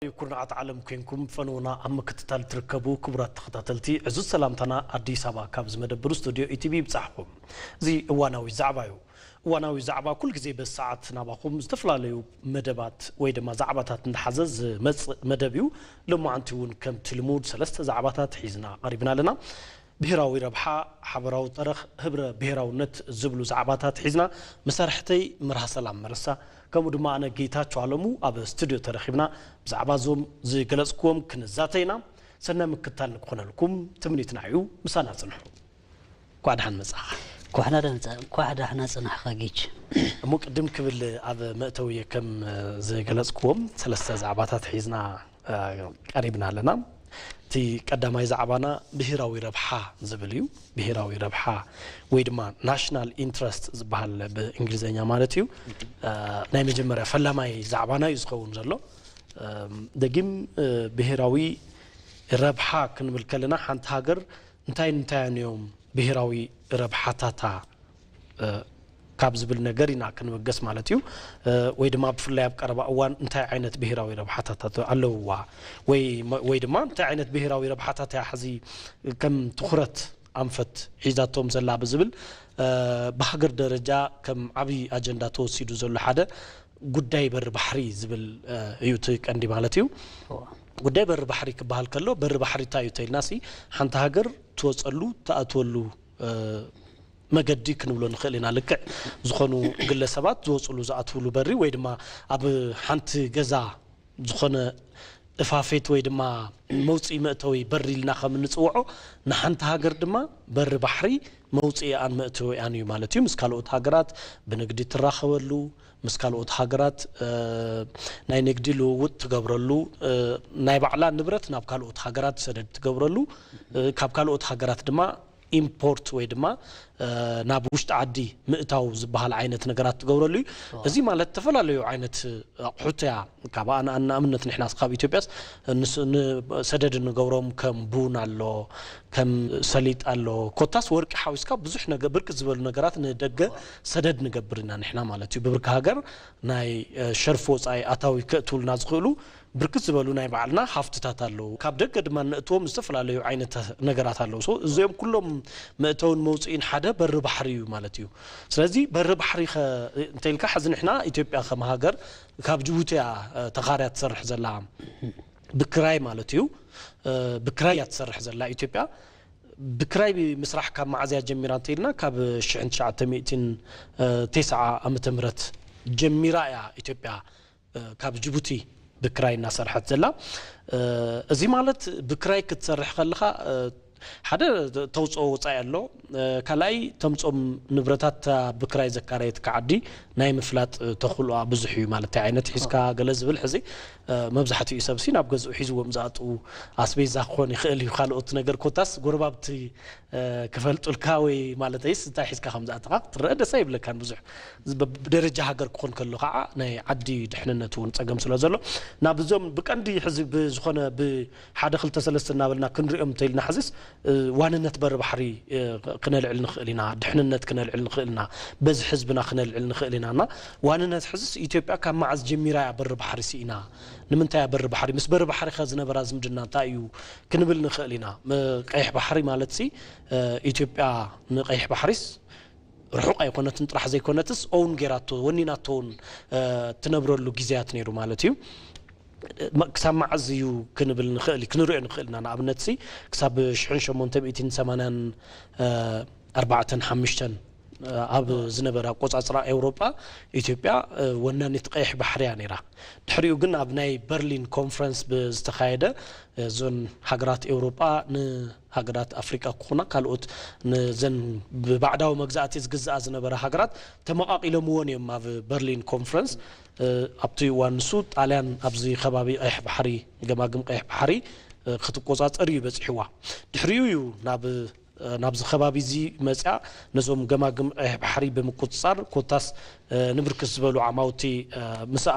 ኩርናዓት ዓለም ኮንኩም ፈነውና ኣብ ምክትታል ትርከቡ ክቡራት ተኸታተልቲ፣ ዕዙዝ ሰላምታና ኣዲስ ኣበባ ካብ ዝመደብሩ ስቱድዮ ኢቲቪ ይብጻሕኩም። እዚ እዋናዊ ዛዕባ እዩ። እዋናዊ ዛዕባ ኩል ግዜ በዚ ሰዓት ናባኹም ዝተፈላለዩ መደባት ወይ ድማ ዛዕባታት እንዳሓዘ ዝመጽእ መደብ እዩ። ሎማዓንቲ እውን ከምቲ ልሙድ ሰለስተ ዛዕባታት ሒዝና ቀሪብና ኣለና። ብሄራዊ ረብሓ፣ ሓበራዊ ጠረኽ፣ ህብረ ብሄራውነት ዝብሉ ዛዕባታት ሒዝና፣ መሳርሕተይ መርሃ ሰላም መረሳ፣ ከምኡ ድማ ኣነ ጌታቸው ኣለሙ ኣብ ስቱድዮ ተረኺብና ብዛዕባ እዞም ዝገለጽክዎም ክንዛተ ኢና። ሰናይ ምክትታል ንክኾነልኩም ትምኒትና እዩ። ምሳና ጽንሑ። ኳዕ ደሓን መጻኻ። ኳዕና ደምጻ-፣ ኳዕ ዳሕና ጽናሕኻ ጌች። እሞ ቅድም ክብል ኣብ መእተውየ ከም ዝገለጽክዎም ሰለስተ ዛዕባታት ሒዝና፣ እ፣ ቀሪብና ኣለና። እቲ ቀዳማይ ዛዕባና ብሄራዊ ረብሓ ዝብል እዩ። ብሄራዊ ረብሓ ወይ ድማ ናሽናል ኢንትረስት ዝበሃል ብእንግሊዝኛ ማለት እዩ። እ፣ ናይ መጀመርያ ፈላማይ ዛዕባና እዩ ዝኸውን ዘሎ። እም፣ ደጊም፣ እ፣ ብሄራዊ ረብሓ ክንብል ከለና ሓንቲ ሃገር እንታይ እንታያን እዮም ብሄራዊ ረብሓታታ፣ እ፣ ካብ ዝብል ነገር ኢና ክንብገስ ማለት እዩ። እ፣ ወይ ድማ ብፍላይ ኣብ ቀረባ እዋን እንታይ ዓይነት ብሄራዊ ረብሓታት ኣለውዋ ወይ፣ ወይ ድማ እንታይ ዓይነት ብሄራዊ ረብሓታት እያ ሕዚ ከም ትኹረት ኣንፈት ሒዛቶም ዘላ ብዝብል፣ እ፣ ብሃገር ደረጃ ከም ዓብዪ ኣጀንዳ ተወሲዱ ዘሎ ሓደ ጉዳይ በሪ ባሕሪ ዝብል፣ እ፣ እዩ እቲ ቀንዲ ማለት እዩ። እዋ። ጉዳይ በሪ ባሕሪ ክበሃል ከሎ በሪ ባሕሪ እንታይ እዩ ተይልና ሲ ሓንቲ ሃገር ትወፀሉ ትኣትወሉ፣ እ፣ መገዲ ክንብሎ ንኽእል ኢና። ልክዕ ዝኾኑ ግለሰባት ዝወፅሉ ዝኣትውሉ በሪ ወይ ድማ ኣብ ሓንቲ ገዛ ዝኾነ እፋፌት ወይ ድማ መውፅኢ መእተዊ በሪ ኢልና ከም እንፅውዖ ንሓንቲ ሃገር ድማ በሪ ባሕሪ መውፅኢኣን መእተዊኣን እዩ ማለት እዩ። ምስ ካልኦት ሃገራት ብንግዲ ትራኸበሉ፣ ምስ ካልኦት ሃገራት፣ እ፣ ናይ ንግዲ ልውውጥ ትገብረሉ፣ እ፣ ናይ ባዕላ ንብረት ናብ ካልኦት ሃገራት ሰደድ ትገብረሉ፣ እ፣ ካብ ካልኦት ሃገራት ድማ ኢምፖርት ወይ ድማ፣ እ፣ ናብ ውሽጢ ዓዲ ምእታው ዝበሃል ዓይነት ነገራት ትገብረሉ እዩ። ዋው። እዚ ማለት ዝተፈላለዩ ዓይነት ኣቑሑት እያ። ካብ ኣን-፣ ኣን-፣ ንኣብነት ንሕና ካብ ኢትዮጵያስ ንስ-፣ ን-፣ ሰደድ እንገብሮም ከም ቡን ኣሎ፣ ከም ሰሊጥ ኣሎ፣ ኮታስ ወርቂ ሓዊስካ ብዙሕ ነገ-፣ ብርክት ዝበሉ ነገራት ንደገ ሰደድ ንገብር ኢና ንሕና ማለት እዩ። ብብርኪ ሃገር ናይ፣ እ፣ ሸርፊ ወጻኢ ኣታዊ ከእትውልና ዝኽእሉ ብርክት ዝበሉ ናይ ባዕልና ሃፍትታት ኣለዉ። ካብ ደገ ድማ እንእትዎም ዝተፈላለዩ ዓይነት ነገራት ኣለዉ። ሶ እዚኦም ኩሎም መእተውን መውፅኢን ሓደ በሪ ባሕሪ እዩ ማለት እዩ። ስለዚ በሪ ባሕሪ ኸ እንተ ኢልካ፣ ሕዚ ንሕና ኢትዮጵያ ከም ሃገር ካብ ጅቡቲ እያ፣ እ፣ ተኻርያ ትሰርሕ ዘላ፣ ብክራይ ማለት እዩ። እ፣ ብክራይ እያ ትሰርሕ ዘላ ኢትዮጵያ። ብክራይ ምስራሕ ካብ መዓዝ እያ ጀሚራ እንተ ኢልና፣ ካብ ሽሕን ትሽዓተ ሚእትን ተስዓ ዓመተ ምህረት ጀሚራ እያ ኢትዮጵያ፣ እ፣ ካብ ጅቡቲ ብክራይ እናሰርሐት ዘላ። እ፣ እዚ ማለት ብክራይ ክትሰርሕ ከለኻ፣ እ፣ ሓደ ተውፅኦ ወፃኢ ኣሎ። እ፣ ካልኣይ ተምፅኦም ንብረታት ብክራይ ዘካረየትካ ዓዲ ናይ ምፍላጥ፣ እ፣ ተኽእሎኣ ብዙሕ እዩ ማለት። እንታይ ዓይነት ሒዝካ ገለ ዝብል ሕዚ፣ እ፣ መብዛሕትኡ ሰብሲ ናብ ገዝኡ ሒዝዎም ዝኣትዉ ኣስቤዛ ክኾን ይኽእል እዩ። ካልኦት ነገር ኮታስ ጎረባብቲ፣ እ፣ ክፈልጡልካ ወይ ማለተይስ እንታይ ሒዝካ ከም ዝኣተኻ ክትረአ ደስ ኣይብለካን ብዙሕ። ዝ-፣ ብ-፣ ብደረጃ ሃገር ክኾን ከሎ ከዓ ናይ ዓዲ ድሕንነት እውን ጸገም ስለ ዘሎ፣ ናብ እዞም ብቀንዲ ሕዚ ብዝኾነ ብሓደ ክልተ ሰለስተ እናበልና ክንሪኦም እንተኢልና ሕዚስ፣ እ፣ ዋንነት በሪ ባሕሪ፣ እ፣ ክነልዕል ንኽእል ኢና፣ ድሕንነት ክነልዕል ንኽእል ኢና፣ በዚ ህዝብና ክነልዕል ንኽእል ኢና። እና ዋንነት ሕዚስ ኢትዮጵያ ካብ መዓዝ ጀሚራ እያ በሪ ባሕሪ ስኢና? ንምንታይ እያ በሪ ባሕሪ? ምስ በሪ ባሕሪ ከ ዝነበራ ዝምድና እንታይ እዩ? ክንብል ንኽእል ኢና። ም-፣ ቀይሕ ባሕሪ ማለት ሲ፣ እ፣ ኢትዮጵያ ንቀይሕ ባሕሪስ ርሑቕ ኣይኮነትን ጥራሕ ዘይኮነትስ ኦውን ጌራቶ፣ ወኒናቶ እውን፣ እ፣ ትነብረሉ ግዜያት ነይሩ ማለት እዩ። ም-፣ ክሳብ መዓዝ እዩ ክንብል ንኽእል፣ ክንሪኦ ንኽእል ኢና። ንኣብነት ሲ ክሳብ ሽሕን ሸሞንተ ሚእትን ሰማንያን፣ እ፣ ኣርባዕተን ሓምሽተን፣ እ፣ ኣብ ዝነበረ ኣቆጻጽራ ኤውሮጳ ኢትዮጵያ፣ እ፣ ወናኒት ቀይሕ ባሕሪ እያ ነይራ። ድሕሪኡ ግን ኣብ ናይ በርሊን ኮንፈረንስ ብዝተኻየደ፣ እ፣ እዞን ሃገራት ኤውሮጳ ንሃገራት ኣፍሪቃ ክኹና ካልኦት ነዘን ብባዕዳዊ መግዛእቲ ዝግዝኣ ዝነበራ ሃገራት ተመቓቒሎምዎን እዮም። ኣብ በርሊን ኮንፈረንስ፣ እ፣ ኣብቲ እዋን ንሱ ጣልያን ኣብዚ ከባቢ ቀይሕ ባሕሪ፣ ገማግም ቀይሕ ባሕሪ፣ እ፣ ክትቆጻጸር እዩ በጺሕዋ። ድሕሪኡ እዩ ናብ ናብዚ ከባቢ እዚ መጽያ ነዞም ገማግም ቀይሕ ባሕሪ ብምቁጽጻር ኮታስ፣ እ፣ ንብርክት ዝበሉ ዓማውቲ፣ እ፣ ምስኣ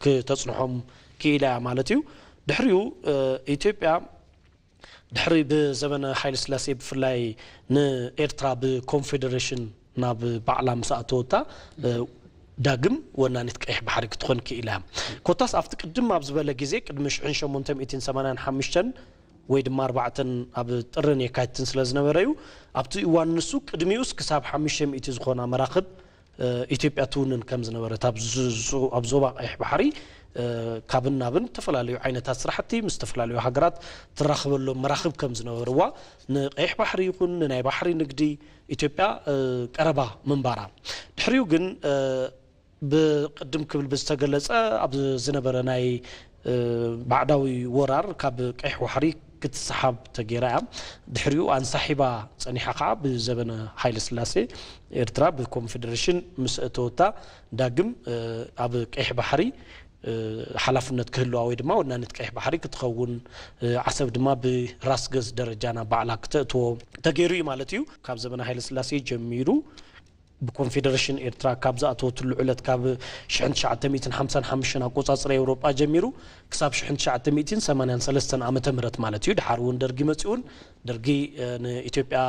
ክተጽንሖም ክኢላ እያ ማለት እዩ። ድሕሪኡ፣ እ፣ ኢትዮጵያ ድሕሪ ብዘበነ ሃይለ ስላሴ ብፍላይ ንኤርትራ ብኮንፌደሬሽን ናብ ባዕላ ምስ ኣእተወታ፣ እ፣ ዳግም ወናኒት ቀይሕ ባሕሪ ክትኾን ክኢላ እያ። ኮታስ ኣብቲ ቅድም ኣብ ዝበለ ግዜ፣ ቅድሚ ሽሕን ሸሞንተ ሚእትን ሰማንያን ሓሙሽተን ወይ ድማ ኣርባዕተን ኣብ ጥርን የካቲትን ስለ ዝነበረ እዩ። ኣብቲ እዋን ንሱ ቅድሚኡስ ክሳብ ሓሙሽተ ሚእቲ ዝኾና መራኽብ ኢትዮጵያ ትውንን ከም ዝነበረት፣ ኣብ ዞባ ቀይሕ ባሕሪ ካብን ናብን ዝተፈላለዩ ዓይነታት ስራሕቲ ምስ ዝተፈላለዩ ሃገራት ትራኽበሎም መራኽብ ከም ዝነበርዋ፣ ንቀይሕ ባሕሪ ይኹን ንናይ ባሕሪ ንግዲ ኢትዮጵያ ቀረባ ምንባራ፣ ድሕሪኡ ግን ብቅድም ክብል ብዝተገለጸ ኣብ ዝነበረ ናይ ባዕዳዊ ወራር ካብ ቀይሕ ባሕሪ ክትሰሓብ ተገይራ እያ። ድሕሪኡ ኣንሳሒባ ጸኒሓ ከዓ ብዘበነ ሃይለ ስላሴ ኤርትራ ብኮንፌደሬሽን ምስ እተወታ ዳግም ኣብ ቀይሕ ባሕሪ ሓላፍነት ክህልዋ ወይ ድማ ወናኒት ቀይሕ ባሕሪ ክትኸውን፣ ዓሰብ ድማ ብራስ ገዝ ደረጃ ናብ ባዕላ ክተእትዎ ተገይሩ እዩ ማለት እዩ። ካብ ዘበነ ሃይለ ስላሴ ጀሚሩ ብኮንፌደሬሽን ኤርትራ ካብ ዝኣተወትሉ ዕለት ካብ ሽሕን ትሽዓተ ሚእትን ሓምሳን ሓሙሽተን ኣቆጻጽራ ኤውሮጳ ጀሚሩ ክሳብ ሽሕን ትሽዓተ ሚእትን ሰማንያን ሰለስተን ዓመተ ምህረት ማለት እዩ። ድሓር እውን ደርጊ መጺኡን ደርጊ ንኢትዮጵያ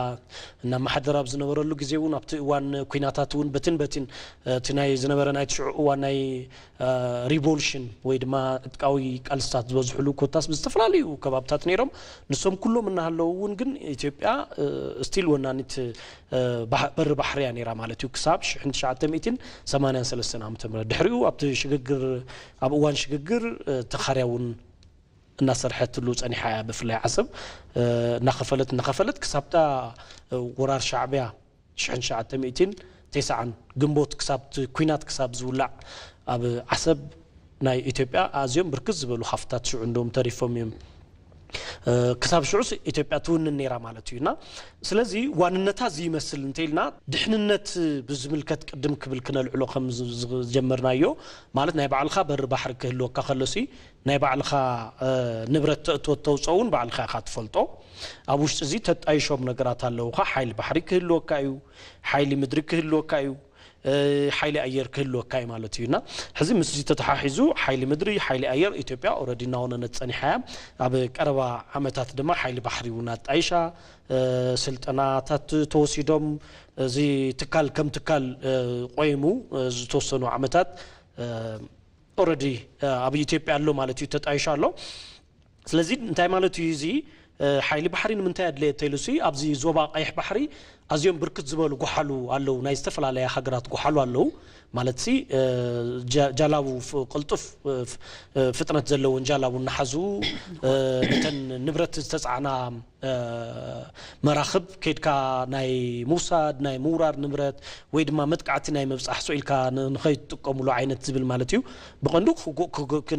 እናመሓደር ኣብ ዝነበረሉ ግዜ እውን ኣብቲ እዋን ኲናታት እውን በትን በትን እቲ ናይ ዝነበረ ናይ ትሽዑ እዋን ናይ ሪቮሉሽን ወይ ድማ ዕጥቃዊ ቃልስታት ዝበዝሕሉ ኮታስ ብዝተፈላለዩ ከባብታት ነይሮም። ንሶም ኩሎም እናሃለዉ እውን ግን ኢትዮጵያ ስቲል ወናኒት በሪ ባሕሪ እያ ነይራ ማለት እዩ። ክሳብ ሽሕን ትሽዓተ ሚእትን ሰማንያን ሰለስተን ዓመተ ምህረት ድሕሪኡ ኣብቲ ሽግግር ኣብ እዋን ሽግግር ተኻርያ እውን እናሰርሐትሉ ጸኒሓ እያ። ብፍላይ ዓሰብ እናኸፈለት እናኸፈለት ክሳብታ ወራር ሻዕብያ ሽሕን ትሽዓተ ሚእትን ተስዓን ግንቦት ክሳብ ኲናት ክሳብ ዝውላዕ ኣብ ዓሰብ ናይ ኢትዮጵያ ኣዝዮም ብርክት ዝበሉ ሃፍታት ሽዑ እንደውም ተሪፎም እዮም። ክሳብ ሽዑስ ኢትዮጵያ ትውንን ነይራ ማለት እዩ። እና ስለዚ ዋንነታ እዚ ይመስል እንተኢልና ድሕንነት ብዝምልከት ቅድም ክብል ክነልዕሎ ከም ዝጀመርናዮ ማለት ናይ ባዕልኻ በሪ ባሕሪ ክህልወካ ከሎሲ ናይ ባዕልኻ ንብረት ተእትወ ተውፀ እውን ባዕልኻ ኢኻ ትፈልጦ። ኣብ ውሽጢ እዚ ተጣይሾም ነገራት ኣለውኻ። ሓይሊ ባሕሪ ክህልወካ እዩ፣ ሓይሊ ምድሪ ክህልወካ እዩ፣ ሓይሊ ኣየር ክህልወካ እዩ ማለት እዩ። እና ሕዚ ምስዚ ተተሓሒዙ ሓይሊ ምድሪ፣ ሓይሊ ኣየር ኢትዮጵያ ኦረዲ እናወነነት ጸኒሓ እያ። ኣብ ቀረባ ዓመታት ድማ ሓይሊ ባሕሪ እውን ኣጣይሻ ስልጠናታት ተወሲዶም እዚ ትካል ከም ትካል ቆይሙ ዝተወሰኑ ዓመታት ኦረዲ ኣብ ኢትዮጵያ ኣሎ ማለት እዩ፣ ተጣይሹ ኣሎ። ስለዚ እንታይ ማለት እዩ እዚ ሓይሊ ባሕሪ ንምንታይ ኣድለየ ተይሉሲ ኣብዚ ዞባ ቀይሕ ባሕሪ ኣዝዮም ብርክት ዝበሉ ጎሓሉ ኣለዉ፣ ናይ ዝተፈላለያ ሃገራት ጎሓሉ ኣለዉ። ማለት ሲ ጃላቡ ቅልጡፍ ፍጥነት ዘለዎን ጃላቡ እናሓዙ ነተን ንብረት ዝተፃዕና መራኽብ ከይድካ ናይ ምውሳድ ናይ ምውራር ንብረት ወይ ድማ መጥቃዕቲ ናይ ምብፃሕ ስቕ ኢልካ ንኸይትጥቀሙሉ ዓይነት ዝብል ማለት እዩ። ብቐንዱ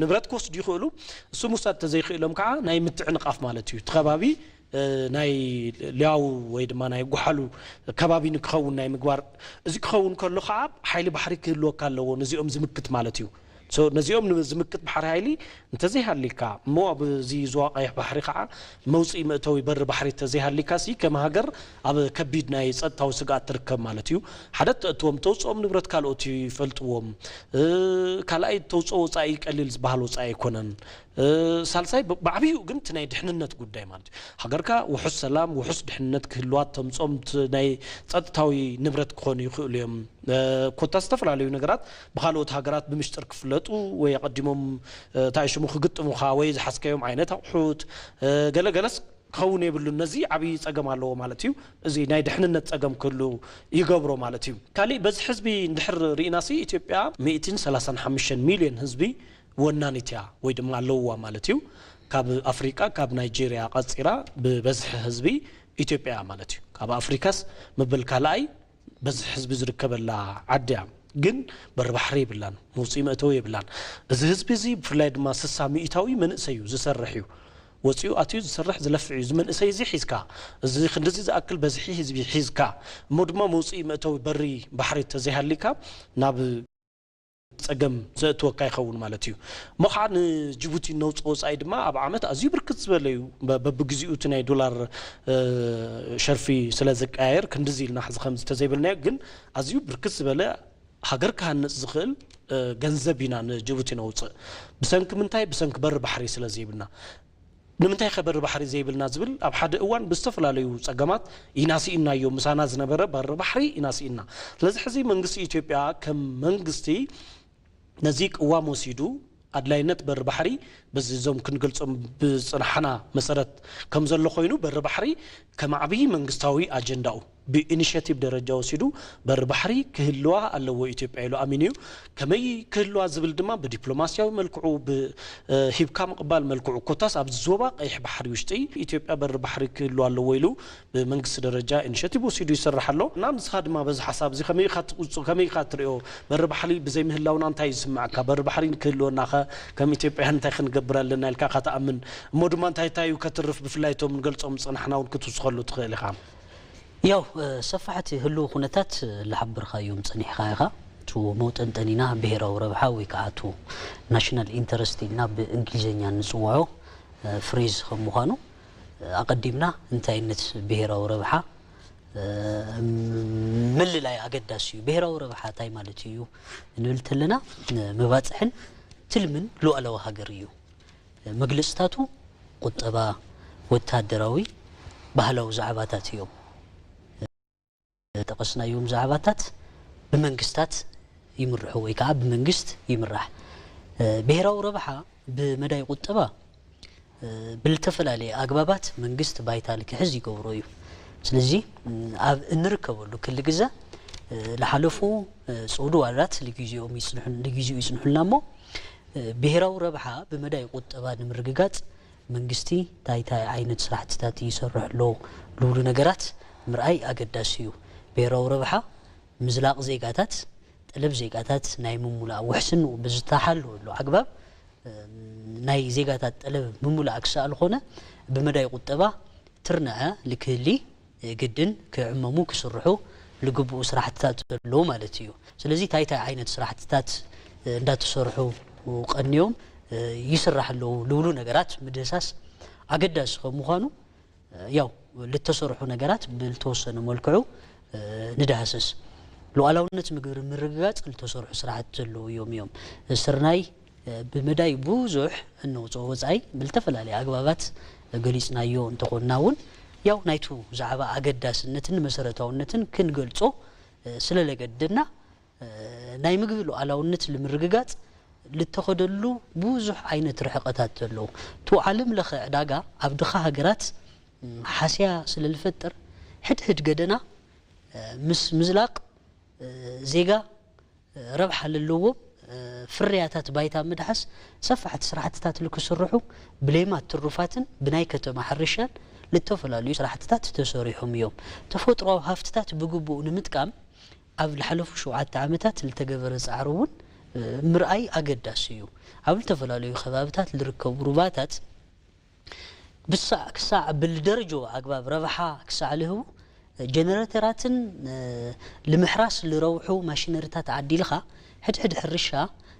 ንብረት ክወስዱ ይኽእሉ። እሱ ምውሳድ ተዘይክእሎም ከዓ ናይ ምትዕንቓፍ ማለት እዩ። እቲ ከባቢ ናይ ሊያው ወይ ድማ ናይ ጓሓሉ ከባቢ ንክኸውን ናይ ምግባር፣ እዚ ክኸውን ከሎ ከዓ ሓይሊ ባሕሪ ክህልወካ ኣለዎ ነዚኦም ዝምክት ማለት እዩ። ነዚኦም ዝምክት ባሕሪ ሓይሊ እንተዘይሃሊካ እሞ ኣብዚ ዞባ ቀይሕ ባሕሪ ከዓ መውፅኢ መእተዊ በሪ ባሕሪ እንተዘይሃሊካ ሲ ከም ሃገር ኣብ ከቢድ ናይ ፀጥታዊ ስግኣት ትርከብ ማለት እዩ። ሓደ ተእትዎም ተውፅኦም ንብረት ካልኦት ይፈልጥዎም። ካልኣይ ተውፅኦ ወፃኢ ቀሊል ዝበሃል ወፃኢ ኣይኮነን። ሳልሳይ ብዓብይኡ ግን እቲ ናይ ድሕንነት ጉዳይ ማለት እዩ። ሃገርካ ውሑስ ሰላም ውሑስ ድሕንነት ክህልዋ ተምፅኦም ናይ ፀጥታዊ ንብረት ክኾኑ ይኽእሉ እዮም። ኮታ ዝተፈላለዩ ነገራት ብካልኦት ሃገራት ብምሽጥር ክፍለጡ ወይ ኣቐዲሞም እንታይ ሽሙ ክግጥሙኻ ወይ ዝሓዝካዮም ዓይነት ኣቑሑት ገለገለስ ክኸውን የብሉን። ነዚ ዓብዪ ፀገም ኣለዎ ማለት እዩ። እዚ ናይ ድሕንነት ፀገም ክህሉ ይገብሮ ማለት እዩ። ካሊእ በዚ ሕዝቢ እንድሕር ርኢናሲ ኢትዮጵያ ሚእትን ሰላሳን ሓሙሽተን ሚልዮን ህዝቢ ወናኒት እያ ወይ ድማ ኣለውዋ ማለት እዩ። ካብ ኣፍሪቃ ካብ ናይጄርያ ቀፂራ ብበዝሒ ህዝቢ ኢትዮጵያ እያ ማለት እዩ። ካብ ኣፍሪካስ ምብል ካልኣይ በዝሒ ህዝቢ ዝርከበላ ዓዲ እያ። ግን በሪ ባሕሪ የብላን፣ መውፅኢ መእተዊ የብላን። እዚ ህዝቢ እዚ ብፍላይ ድማ ስሳ ሚእታዊ መንእሰይ እዩ ዝሰርሕ እዩ። ወፂኡ ኣትዩ ዝሰርሕ ዝለፍዕ እዩ። እዚ መንእሰይ እዚ ሒዝካ እዚ ክንድዚ ዝኣክል በዝሒ ህዝቢ ሒዝካ እሞ ድማ መውፅኢ መእተዊ በሪ ባሕሪ ተዘይሃሊካ ናብ ፀገም ዘእትወካ ይኸውን ማለት እዩ። እሞ ከዓ ንጅቡቲ ነውፅ ወፃኢ ድማ ኣብ ዓመት ኣዝዩ ብርክት ዝበለ እዩ። በብግዚኡ እቲ ናይ ዶላር ሸርፊ ስለ ዝቀያየር ክንድዚ ኢልና ሕዚ ከምዚ ተዘይበልናዮ ግን ኣዝዩ ብርክት ዝበለ ሃገር ክሃንፅ ዝኽእል ገንዘብ ኢና ንጅቡቲ ነውፅእ። ብሰንኪ ምንታይ? ብሰንኪ በሪ ባሕሪ ስለ ዘይብልና። ንምንታይ ከ በሪ ባሕሪ ዘይብልና ዝብል ኣብ ሓደ እዋን ብዝተፈላለዩ ጸገማት ኢና ስኢንናዮ። ምሳና ዝነበረ በሪ ባሕሪ ኢና ስኢንና። ስለዚ ሕዚ መንግስቲ ኢትዮጵያ ከም መንግስቲ ነዚ ቅዋም ወሲዱ ኣድላይነት በሪ ባሕሪ በዚ እዞም ክንገልጾም ብጽናሕና መሰረት ከም ዘሎ ኮይኑ በሪ ባሕሪ ከም ዓብዪ መንግስታዊ ኣጀንዳኡ ብኢኒሽቲቭ ደረጃ ወሲዱ በሪ ባሕሪ ክህልዋ ኣለዎ ኢትዮጵያ ኢሉ ኣሚኑ እዩ። ከመይ ክህልዋ ዝብል ድማ ብዲፕሎማሲያዊ መልክዑ ብሂብካ ምቕባል መልክዑ ኮታስ ኣብዚ ዞባ ቀይሕ ባሕሪ ውሽጢ ኢትዮጵያ በሪ ባሕሪ ክህልዋ ኣለዎ ኢሉ ብመንግስቲ ደረጃ ኢኒሽቲቭ ወሲዱ ይሰርሕ ኣሎ እና ንስኻ ድማ በዚ ሓሳብ እዚ ከመይ ኢኻ ትቕጹ ከመይ ኢኻ ትሪኦ? በሪ ባሕሪ ብዘይ ምህላውና እንታይ ይስምዓካ? በሪ ባሕሪ ክህልወና ከ ከም ኢትዮጵያውያን እንታይ ክንገብር ኣለና ኢልካ ኢኻ ትኣምን? እሞ ድማ እንታይ እንታይ እዩ ከትርፍ ብፍላይ እቶም ንገልጾም ዝጸናሕና እውን ክትውስኸሉ ትኽእል ኢኻ። ያው ሰፋሕቲ ህልው ኩነታት ዝሓበርካዮም ጸኒሕካ ኢኻ። እቲ መውጠንጠኒና ብሄራዊ ረብሓ ወይ ከዓ እቲ ናሽናል ኢንተረስት ኢልና ብእንግሊዝኛ ንጽውዖ ፍሬዝ ከም ምዃኑ ኣቐዲምና እንታይነት ብሄራዊ ረብሓ ምልላይ ኣገዳሲ እዩ። ብሄራዊ ረብሓ እንታይ ማለት እዩ ንብል ተለና መባፅሕን ትልምን ሉኣላዊ ሃገር እዩ። መግለፅታቱ ቁጠባ፣ ወታደራዊ፣ ባህላዊ ዛዕባታት እዮም። ጠቐስናዮም ዛዕባታት ብመንግስታት ይምርሑ ወይ ከዓ ብመንግስት ይምራሕ። ብሄራዊ ረብሓ ብመዳይ ቁጠባ ብልተፈላለየ ኣግባባት መንግስት ባይታ ልክሕዝ ይገብሮ እዩ። ስለዚ ኣብ እንርከበሉ ክሊ ግዘ ልሓለፉ ፅውዱ ዋላት ልጊዜኦም ይፅንሑ- ልጊዜኡ ይፅንሑልና እሞ ብሄራዊ ረብሓ ብመዳይ ቁጠባ ንምርግጋፅ መንግስቲ እንታይ እንታይ ዓይነት ስራሕትታት ይሰርሕ ኣሎ ዝብሉ ነገራት ምርኣይ ኣገዳሲ እዩ። ብሄራዊ ረብሓ ምዝላቕ ዜጋታት፣ ጠለብ ዜጋታት ናይ ምሙላእ ውሕስንኡ ብዝተሓለወሉ ኣግባብ ናይ ዜጋታት ጠለብ ምሙላእ ክሳኣል ኮነ ብመዳይ ቁጠባ ትርንዐ ልክህሊ ግድን ክዕመሙ ክስርሑ ልግብኡ ስራሕትታት ኣለዉ ማለት እዩ። ስለዚ እንታይ እንታይ ዓይነት ስራሕትታት እንዳተሰርሑ ቀንዮም ይስራሕ ኣለዉ ልብሉ ነገራት ምድህሳስ ኣገዳሲ ከም ምዃኑ ያው ልተሰርሑ ነገራት ብልተወሰነ መልክዑ ንዳህስስ። ሉዓላውነት ምግብሪ ምርግጋፅ ልተሰርሑ ስራሕቲ ዘለዉ እዮም እዮም። ስርናይ ብመዳይ ብዙሕ እነውፅኦ ወፃኢ ብልተፈላለየ ኣግባባት ገሊፅናዮ እንተኾንና እውን ያው ናይቱ ዛዕባ ኣገዳስነትን መሰረታውነትን ክንገልፆ ስለለገደና ናይ ምግቢ ሉዓላውነት ንምርግጋፅ ልተኸደሉ ብዙሕ ዓይነት ርሕቐታት ዘለዉ። እቲ ዓለም ለኸ ዕዳጋ ኣብ ድኻ ሃገራት ሓስያ ስለልፈጥር ሕድሕድ ገደና ምስ ምዝላቕ ዜጋ ረብሓ ለለዎም ፍርያታት ባይታ ምድሓስ ሰፋሕቲ ስራሕትታት ልክስርሑ ብሌማት ትሩፋትን ብናይ ከተማ ሕርሻን ልተፈላለዩ ስራሕትታት ተሰሪሖም እዮም። ተፈጥሮዊ ሃፍትታት ብግቡእ ንምጥቃም ኣብ ልሓለፉ ሸውዓተ ዓመታት ልተገበረ ፃዕሪ እውን ምርኣይ ኣገዳሲ እዩ። ኣብ ልተፈላለዩ ከባብታት ልርከቡ ሩባታት ብሳዕ ክሳዕ ብልደረጆ ኣግባብ ረብሓ ክሳዕ ልህቡ ጀነሬተራትን ልምሕራስ ልረውሑ ማሽነሪታት ዓዲልኻ ሕድሕድ ሕርሻ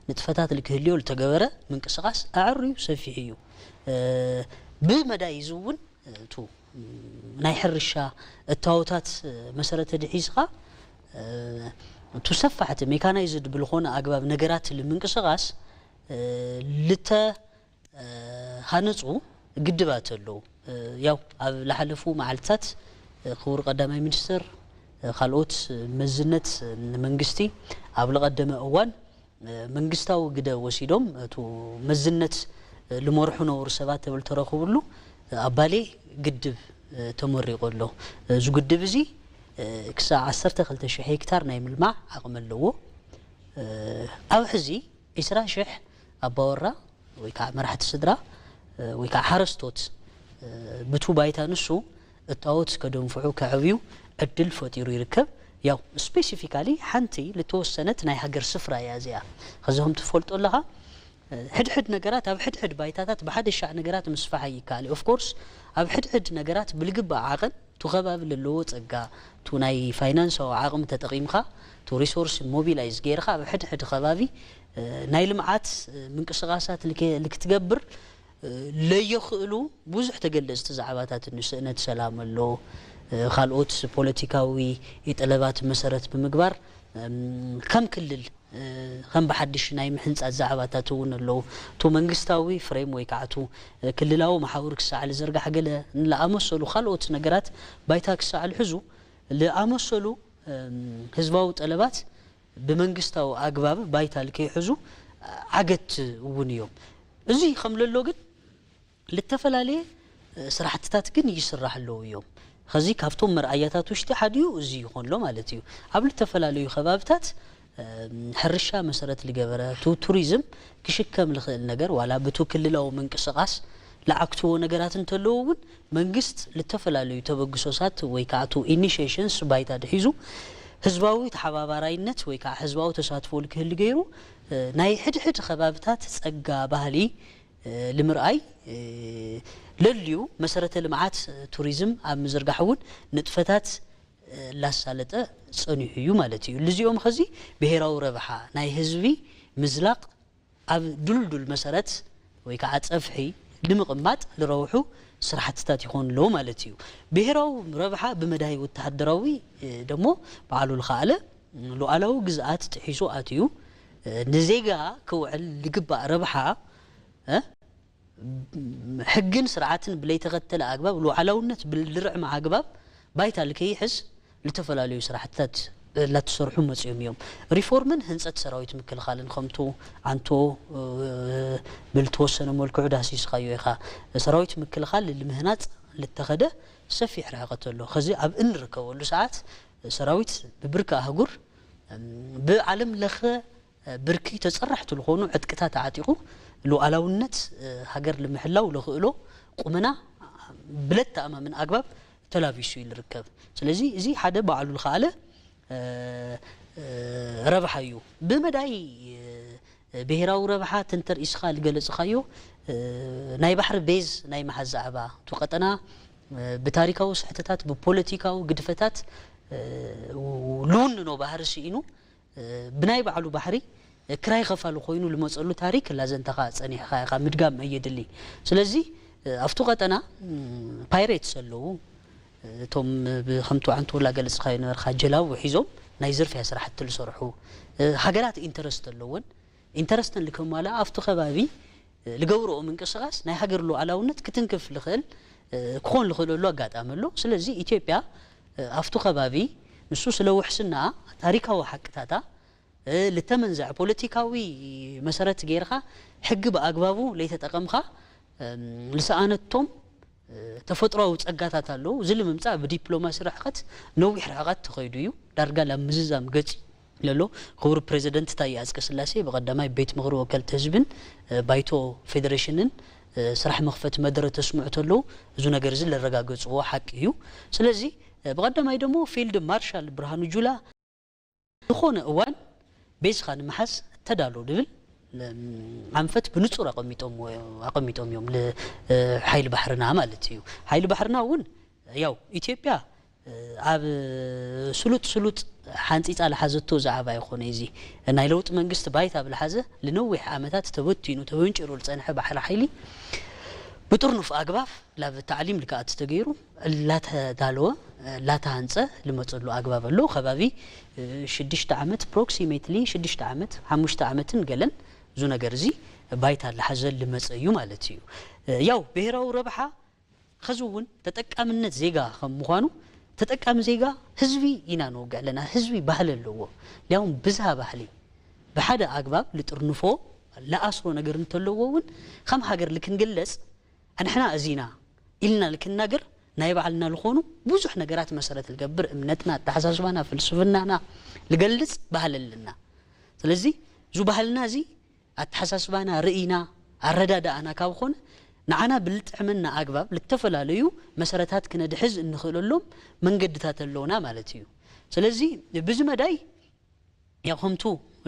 ንጥፈታት ልክህልዮ ልተገበረ ምንቅስቃስ ኣዕርዩ ሰፊሕ እዩ። ብመዳይ እዚ እውን እቱ ናይ ሕርሻ እታወታት መሰረተ ድሒዝኻ እቱ ሰፋሕቲ ሜካናይዝድ ብልኾነ ኣግባብ ነገራት ልምንቅስቃስ ልተ ሃነፁ ግድባት ኣለዉ። ያው ኣብ ላሓለፉ መዓልትታት ክቡር ቀዳማይ ሚኒስትር ካልኦት መዝነት ንመንግስቲ ኣብ ልቐደመ እዋን መንግስታዊ ግደ ወሲዶም እቱ መዝነት ልመርሑ ነበሩ ሰባት ተብል ተረኽብሉ ኣብ ባሌ ግድብ ተመሪቑ ኣሎ። እዚ ግድብ እዚ ክሳዕ ዓሰርተ ክልተ ሽሕ ሄክታር ናይ ምልማዕ ዓቕሚ ኣለዎ። ኣብ ሕዚ ዒስራ ሽሕ ኣባወራ ወይ ከዓ መራሕቲ ስድራ ወይ ከዓ ሓረስቶት ብቱ ባይታ ንሱ እታወት ከደንፍዑ ከዕብዩ ዕድል ፈጢሩ ይርከብ። ያው ስፔሲፊካሊ ሓንቲ ልተወሰነት ናይ ሃገር ስፍራ እያ እዚኣ። ከዚ ከም ትፈልጦ ኣለኻ ሕድሕድ ነገራት ኣብ ሕድሕድ ባይታታት ብሓደ ሻዕ ነገራት ምስፋሕ ኣይከኣል እዩ። ኦፍኮርስ ኣብ ሕድሕድ ነገራት ብልግባእ ዓቐን ቱ ከባቢ ለለዎ ጸጋ ቱ ናይ ፋይናንሳዊ ዓቕሚ ተጠቒምካ ቱ ሪሶርስ ሞቢላይዝ ገይርካ ኣብ ሕድሕድ ከባቢ ናይ ልምዓት ምንቅስቃሳት ልክትገብር ለየኽእሉ ብዙሕ ተገለፅቲ ዛዕባታት እኒ ስእነት ሰላም ኣሎ፣ ካልኦት ፖለቲካዊ ጠለባት መሰረት ብምግባር ከም ክልል ከም ብሓድሽ ናይ ምሕንጻት ዛዕባታት እውን ኣለዉ። እቲ መንግስታዊ ፍሬም ወይ ከዓ እቲ ክልላዊ መሓውር ክሳዕ ዝርጋሕ ገለ ንለኣመሰሉ ካልኦት ነገራት ባይታ ክሳዕ ዝሕዙ ዝኣመሰሉ ህዝባዊ ጠለባት ብመንግስታዊ ኣግባብ ባይታ ልከይሕዙ ዓገት እውን እዮም። እዚ ከም ለሎ ግን ልተፈላለየ ስራሕትታት ግን ይስራሕ ኣለዉ እዮም። ኸዚ ካብቶም መርኣያታት ውሽጢ ሓዲኡ እዚ ይኾን ኣሎ ማለት እዩ። ኣብ ልተፈላለዩ ከባብታት ሕርሻ መሰረት ልገበረ ቱ ቱሪዝም ክሽከም ልኽእል ነገር ዋላ ብቱ ክልላዊ ምንቅስቃስ ለዓክትዎ ነገራት እንተለዉ እውን መንግስት ልተፈላለዩ ተበግሶሳት ወይ ከዓ ቱ ኢኒሽሽንስ ባይታ ድሒዙ ህዝባዊ ተሓባባራይነት ወይ ከዓ ህዝባዊ ተሳትፎ ልክህል ገይሩ ናይ ሕድሕድ ከባብታት ጸጋ ባህሊ ልምርኣይ ለልዩ መሰረተ ልምዓት ቱሪዝም ኣብ ምዝርጋሕ እውን ንጥፈታት ላሳለጠ ጸኒሑ እዩ ማለት እዩ። ልዚኦም ኸዚ ብሄራዊ ረብሓ ናይ ህዝቢ ምዝላቕ ኣብ ድልዱል መሰረት ወይ ከዓ ጸፍሒ ንምቕማጥ ልረውሑ ስራሕትታት ይኾኑ ኣለዉ ማለት እዩ። ብሄራዊ ረብሓ ብመዳይ ወተሃደራዊ ደሞ በዓሉ ልኸኣለ ሉዓላዊ ግዝኣት ጥሒሱ ኣትዩ ንዜጋ ክውዕል ልግባእ ረብሓ ሕግን ስርዓትን ብለይተኸተለ ኣግባብ ሉዓላውነት ብልርዕመ ኣግባብ ባይታ ልከይሕዝ ልተፈላለዩ ስራሕትታት ላትሰርሑ መፅኦም እዮም። ሪፎርምን ህንፀት ሰራዊት ምክልኻልን ከምቱ ዓንቶ ብልተወሰነ መልክዑ ዳህሲስኻዮ ኢኻ። ሰራዊት ምክልኻል ልምህናፅ ልተኸደ ሰፊሕ ርሕቐት ኣሎ። ከዚ ኣብ እንርከበሉ ሰዓት ሰራዊት ብብርኪ ኣህጉር ብዓለም ለኸ ብርኪ ተፀራሕቲ ዝኾኑ ዕጥቅታት ተዓጢቑ ሉዓላውነት ሃገር ልምሕላው ለኽእሎ ቁመና ብለተኣማምን ኣግባብ ተላቢሱ እዩ ልርከብ። ስለዚ እዚ ሓደ ባዕሉ ልኸኣለ ረብሓ እዩ። ብመዳይ ብሄራዊ ረብሓ ተንተርኢስኻ ልገለፅኻዮ ናይ ባሕሪ ቤዝ ናይ መሓዝ ዛዕባ እቲ ቀጠና ብታሪካዊ ስሕተታት ብፖለቲካዊ ግድፈታት ልውንኖ ባህሪ ስኢኑ ብናይ ባዕሉ ባሕሪ ክራይ ኸፋሉ ኮይኑ ልመፀሉ ታሪክ ላዘንተኻ ፀኒሕኻ ኢኻ ምድጋም ኣየድሊ። ስለዚ ኣብቱ ቀጠና ፓይሬትስ ኣለዉ እቶም ከምቱ ዓንቶ ላገለፅኻዮ ነበርካ ጀላቡ ሒዞም ናይ ዝርፍያ ስራሕቲ ልሰርሑ ሃገራት ኢንተረስት ኣለወን ኢንተረስተን ልከማልኣ ኣብቲ ከባቢ ልገብርኦ ምንቅስቃስ ናይ ሃገር ሉዓላውነት ክትንክፍ ልኽእል ክኾን ልኽእለሉ ኣጋጣሚ ኣሎ። ስለዚ ኢትዮጵያ ኣብቱ ከባቢ ንሱ ስለ ውሕስና ታሪካዊ ሓቅታታ ልተመንዘዐ ፖለቲካዊ መሰረት ጌርካ ሕጊ ብኣግባቡ ለይተጠቐምካ ልሰኣነቶም ተፈጥሮዊ ጸጋታት ኣለዉ። እዚ ንምምጻእ ብዲፕሎማሲ ርሕቐት ነዊሕ ርሕቐት ተኸይዱ እዩ። ዳርጋ ናብ ምዝዛም ገጽ ለሎ ክቡር ፕሬዚደንት ታየ ኣጽቀ ስላሴ ብቐዳማይ ቤት ምኽሪ ወከልቲ ህዝብን ባይቶ ፌዴሬሽንን ስራሕ መኽፈቲ መደረ ተስምዑ ተለዉ እዚ ነገር እዚ ለረጋገጽዎ ሓቂ እዩ። ስለዚ ብቐዳማይ ደሞ ፊልድ ማርሻል ብርሃኑ ጁላ ዝኾነ እዋን ቤዝኻ ንምሓዝ ተዳሎ ዝብል ኣንፈት ብንጹር ኣቐሚጦም እዮም ሓይሊ ባሕርና ማለት እዩ። ሓይሊ ባሕርና እውን ያው ኢትዮጵያ ኣብ ስሉጥ ስሉጥ ሓንፂፃ ዝሓዘቶ ዛዕባ ይኾነ እዚ ናይ ለውጢ መንግስቲ ባይታ ብልሓዘ ልነዊሕ ዓመታት ተበቲኑ ተበንጭሩ ዝፀንሐ ባሕሪ ሓይሊ ብጥርኑፍ ኣግባብ ላብ ታዕሊም ልክኣት ተገይሩ ላተዳለወ ላተሃንፀ ልመፀሉ ኣግባብ ኣሎ። ከባቢ ሽዱሽተ ዓመት ፕሮክሲሜትሊ ሽዱሽተ ዓመት ሓሙሽተ ዓመትን ገለን እዚ ነገር እዚ ባይታ ላሓዘ ልመፀ እዩ ማለት እዩ። ያው ብሄራዊ ረብሓ ኸዚ እውን ተጠቃምነት ዜጋ ከም ምዃኑ ተጠቃሚ ዜጋ ህዝቢ ኢና ንወግዕ ኣለና። ህዝቢ ባህሊ ኣለዎ። ሊያውም ብዝሃ ባህሊ ብሓደ ኣግባብ ልጥርንፎ ለኣስሮ ነገር እንተለዎ እውን ከም ሃገር ልክንግለፅ ኣንሕና እዚና ኢልና ልክናገር ናይ ባዕልና ልኾኑ ብዙሕ ነገራት መሰረት ልገብር እምነትና፣ ኣተሓሳስባና፣ ፍልስፍናና ልገልጽ ባህሊ ኣለና። ስለዚ እዚ ባህልና እዚ ኣተሓሳስባና፣ ርእይና፣ ኣረዳድኣና ካብ ኾነ ንዓና ብልጥዕመና ኣግባብ ልተፈላለዩ መሰረታት ክነድሕዝ እንኽእለሎም መንገድታት ኣለውና ማለት እዩ። ስለዚ ብዚ መዳይ ያው ከምቱ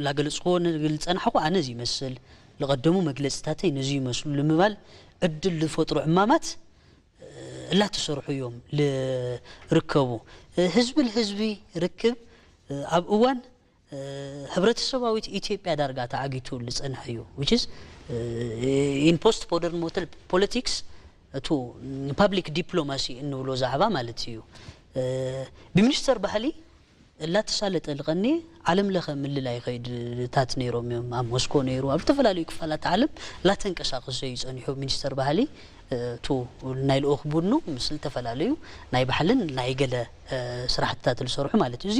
ላገልጽክዎ ዝጸናሕኩ ኣነ እዚ ይመስል ልቐደሙ መግለጽታተይ ነዚ ይመስሉ ንምባል ዕድል ዝፈጥሩ ዕማማት እላተሰርሑ እዮም ልርከቡ። ህዝቢ ልህዝቢ ርክብ ኣብ እዋን ሕብረተሰባዊት ኢትዮጵያ ዳርጋ ተዓጊቱ ልጸንሐ እዩ። Which is in post modern politics እቱ ፓብሊክ ዲፕሎማሲ እንብሎ ዛዕባ ማለት እዩ። ብሚኒስተር ባህሊ ላተሳለጠ ልቐኒ ዓለም ለኸ ምልላይ ከይድታት ነይሮም እዮም። ኣብ ሞስኮ ነይሩ፣ ኣብ ዝተፈላለዩ ክፋላት ዓለም ላተንቀሳቐሰ እዩ ጸኒሑ። ሚኒስተር ባህሊ፣ እ፣ እቱ ናይ ልኡኽ ቡድኑ ምስ ዝተፈላለዩ ናይ ባሕልን ናይ ገለ፣ እ፣ ስራሕትታት ዝሰርሑ ማለት እዩ። እዚ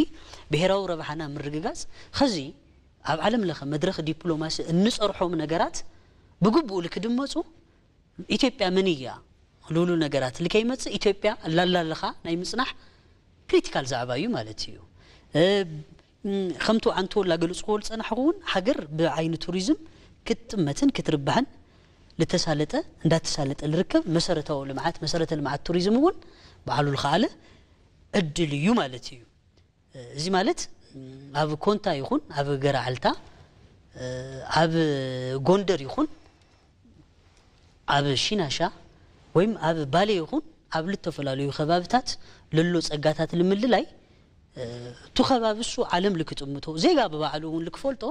ብሄራዊ ረብሓና ምርግጋጽ፣ ኸዚ ኣብ ዓለም ለኸ መድረኽ ዲፕሎማሲ እንጸርሖም ነገራት ብግቡእ ልክድመጹ፣ ኢትዮጵያ መን እያ? ልብሉ ነገራት ልከይመጽእ፣ ኢትዮጵያ ላላልኻ ናይ ምጽናሕ ክሪቲካል ዛዕባ እዩ ማለት እዩ። እ፣ ም፣ ከምቱ ኣንቶላ ገልጽዎ ዝጸናሕኹ እውን፣ ሃገር ብዓይኒ ቱሪዝም ክትጥመትን ክትርባሕን ልተሳለጠ፣ እንዳተሳለጠ ልርከብ መሰረታዊ ልምዓት፣ መሰረተ ልምዓት ቱሪዝም እውን ባዕሉ ልኸኣለ ዕድል እዩ ማለት እዩ። እዚ ማለት፣ ም፣ ኣብ ኮንታ ይኹን፣ ኣብ ገራዓልታ፣ እ፣ ኣብ ጎንደር ይኹን፣ ኣብ ሺናሻ ወይም ኣብ ባሌ ይኹን፣ ኣብ ልተፈላለዩ ከባብታት ለሎ ጸጋታት ልምልላይ፣ እ፣ እቱ ከባቢ እሱ ዓለም ልክጥምቶ፣ ዜጋ ብባዕሉ እውን ልክፈልጦ፣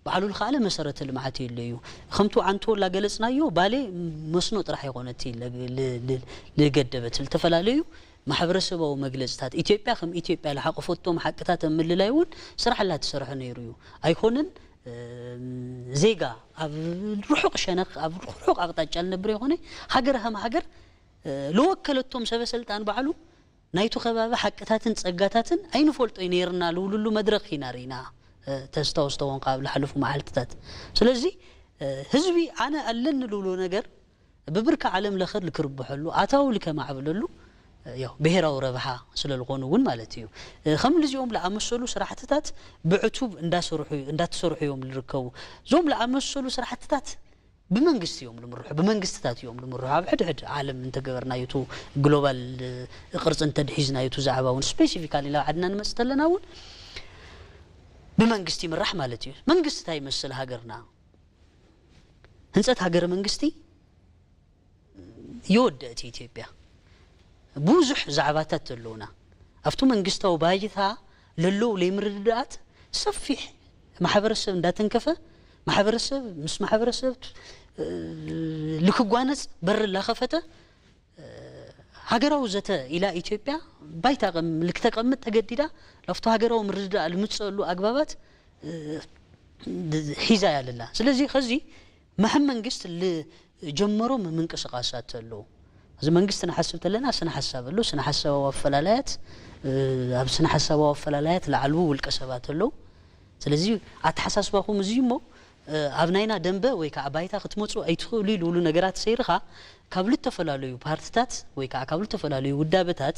ባዕሉ ልኸኣለ መሰረተ ልምዓት የለ እዩ። ከምቱ ኣንቶላ ገለጽናዮ፣ ባሌ መስኖ ጥራሕ ይኾነቲ ለ-፣ ል-፣ ል-፣ ልገደበት፣ ልተፈላለዩ ማሕበረሰባዊ መግለጽታት፣ ኢትዮጵያ ከም ኢትዮጵያ ልሓቆፈቶም ሓቅታት ኣብ ምልላይ እውን ስራሕ ላተሰርሐ ነይሩ እዩ። ኣይኮነን፣ እም፣ ዜጋ ኣብ ርሑቕ ሸነኽ፣ ኣብ ርሑቕ ኣቕጣጫ ልነብር ይኾነ፣ ሃገር ከም ሃገር፣ እ፣ ልወከለቶም ሰበ ሰልጣን ባዕሉ ናይቱ ከባቢ ሓቅታትን ጸጋታትን ኣይንፈልጦ ነይርና ልብሉሉ መድረኽ ኢና ርኢና፣ እ፣ ተስታውስ ተኾንካ ኣብ ልሓለፉ መዓልትታት። ስለዚ፣ እ፣ ህዝቢ ኣነ ኣለኒ ልብሎ ነገር ብብርኪ ዓለም ለኸ ልክርብሐሉ፣ ኣታዊ ልከማዕብለሉ፣ እ፣ ያው ብሄራዊ ረብሓ ስለ ዝኾኑ እውን ማለት እዩ። እ፣ ከም ልዚኦም ለኣመሰሉ ስራሕትታት ብዕቱብ እንዳሰርሑ፣ እንዳተሰርሑ እዮም ልርከቡ። እዞም ለኣመሰሉ ስራሕትታት ብመንግስቲ እዮም ልምርሑ፣ ብመንግስትታት እዮም ልምርሑ። ኣብ ሕድሕድ ዓለም እንተገበርናዮ፣ እቱ ግሎባል፣ እ፣ ቅርጺ እንተድሒዝናዮ፣ እቱ ዛዕባ እውን ስፔሲፊካሊ ናብ ዓድና ንመጽእ ተለና እውን ብመንግስቲ ይምራሕ ማለት እዩ። መንግስቲ እንታይ ይመስል ሃገርና? ህንጸት ሃገረ መንግስቲ ይወደእ እቲ ኢትዮጵያ። ብዙሕ ዛዕባታት ኣለውና። ኣብቱ መንግስታዊ ባይታ ለለዉ ለይምርድዳኣት ሰፊሕ ማሕበረሰብ እንዳተንከፈ፣ ማሕበረሰብ ምስ ማሕበረሰብ፣ እ፣ ልክጓነጽ በር ላኸፈተ፣ እ፣ ሃገራዊ ዘተ ኢላ ኢትዮጵያ ባይታ ቀም-፣ ልክተቀምጥ ተገዲዳ፣ ላፍቶ ሃገራዊ ምርድዳእ ልምጸሉ ኣግባባት፣ እ፣ ሒዛ እያ ለላ። ስለዚ ኸዚ መሐም መንግስት ልጀመሮም ምንቅስቃሳት ኣለዉ። እዚ መንግስት ንሓስብ ተለና ስነ ሓሳብ ኣለዉ፣ ስነ ሓሳባዊ ኣፈላላያት፣ እ፣ ኣብ ስነ ሓሳባዊ ኣፈላላያት ለዓልዉ ውልቀ ሰባት ኣለዉ። ስለዚ ኣተሓሳስባኹም እዚ እሞ፣ እ፣ ኣብ ናይና ደንበ ወይ ከዓ ባይታ ክትመጹ ኣይትኽእሉ ኢሉ ውሉ ነገራት ሰይርኻ ካብ ልተፈላለዩ ፓርትታት ወይ ከዓ ካብ ልተፈላለዩ ውዳበታት፣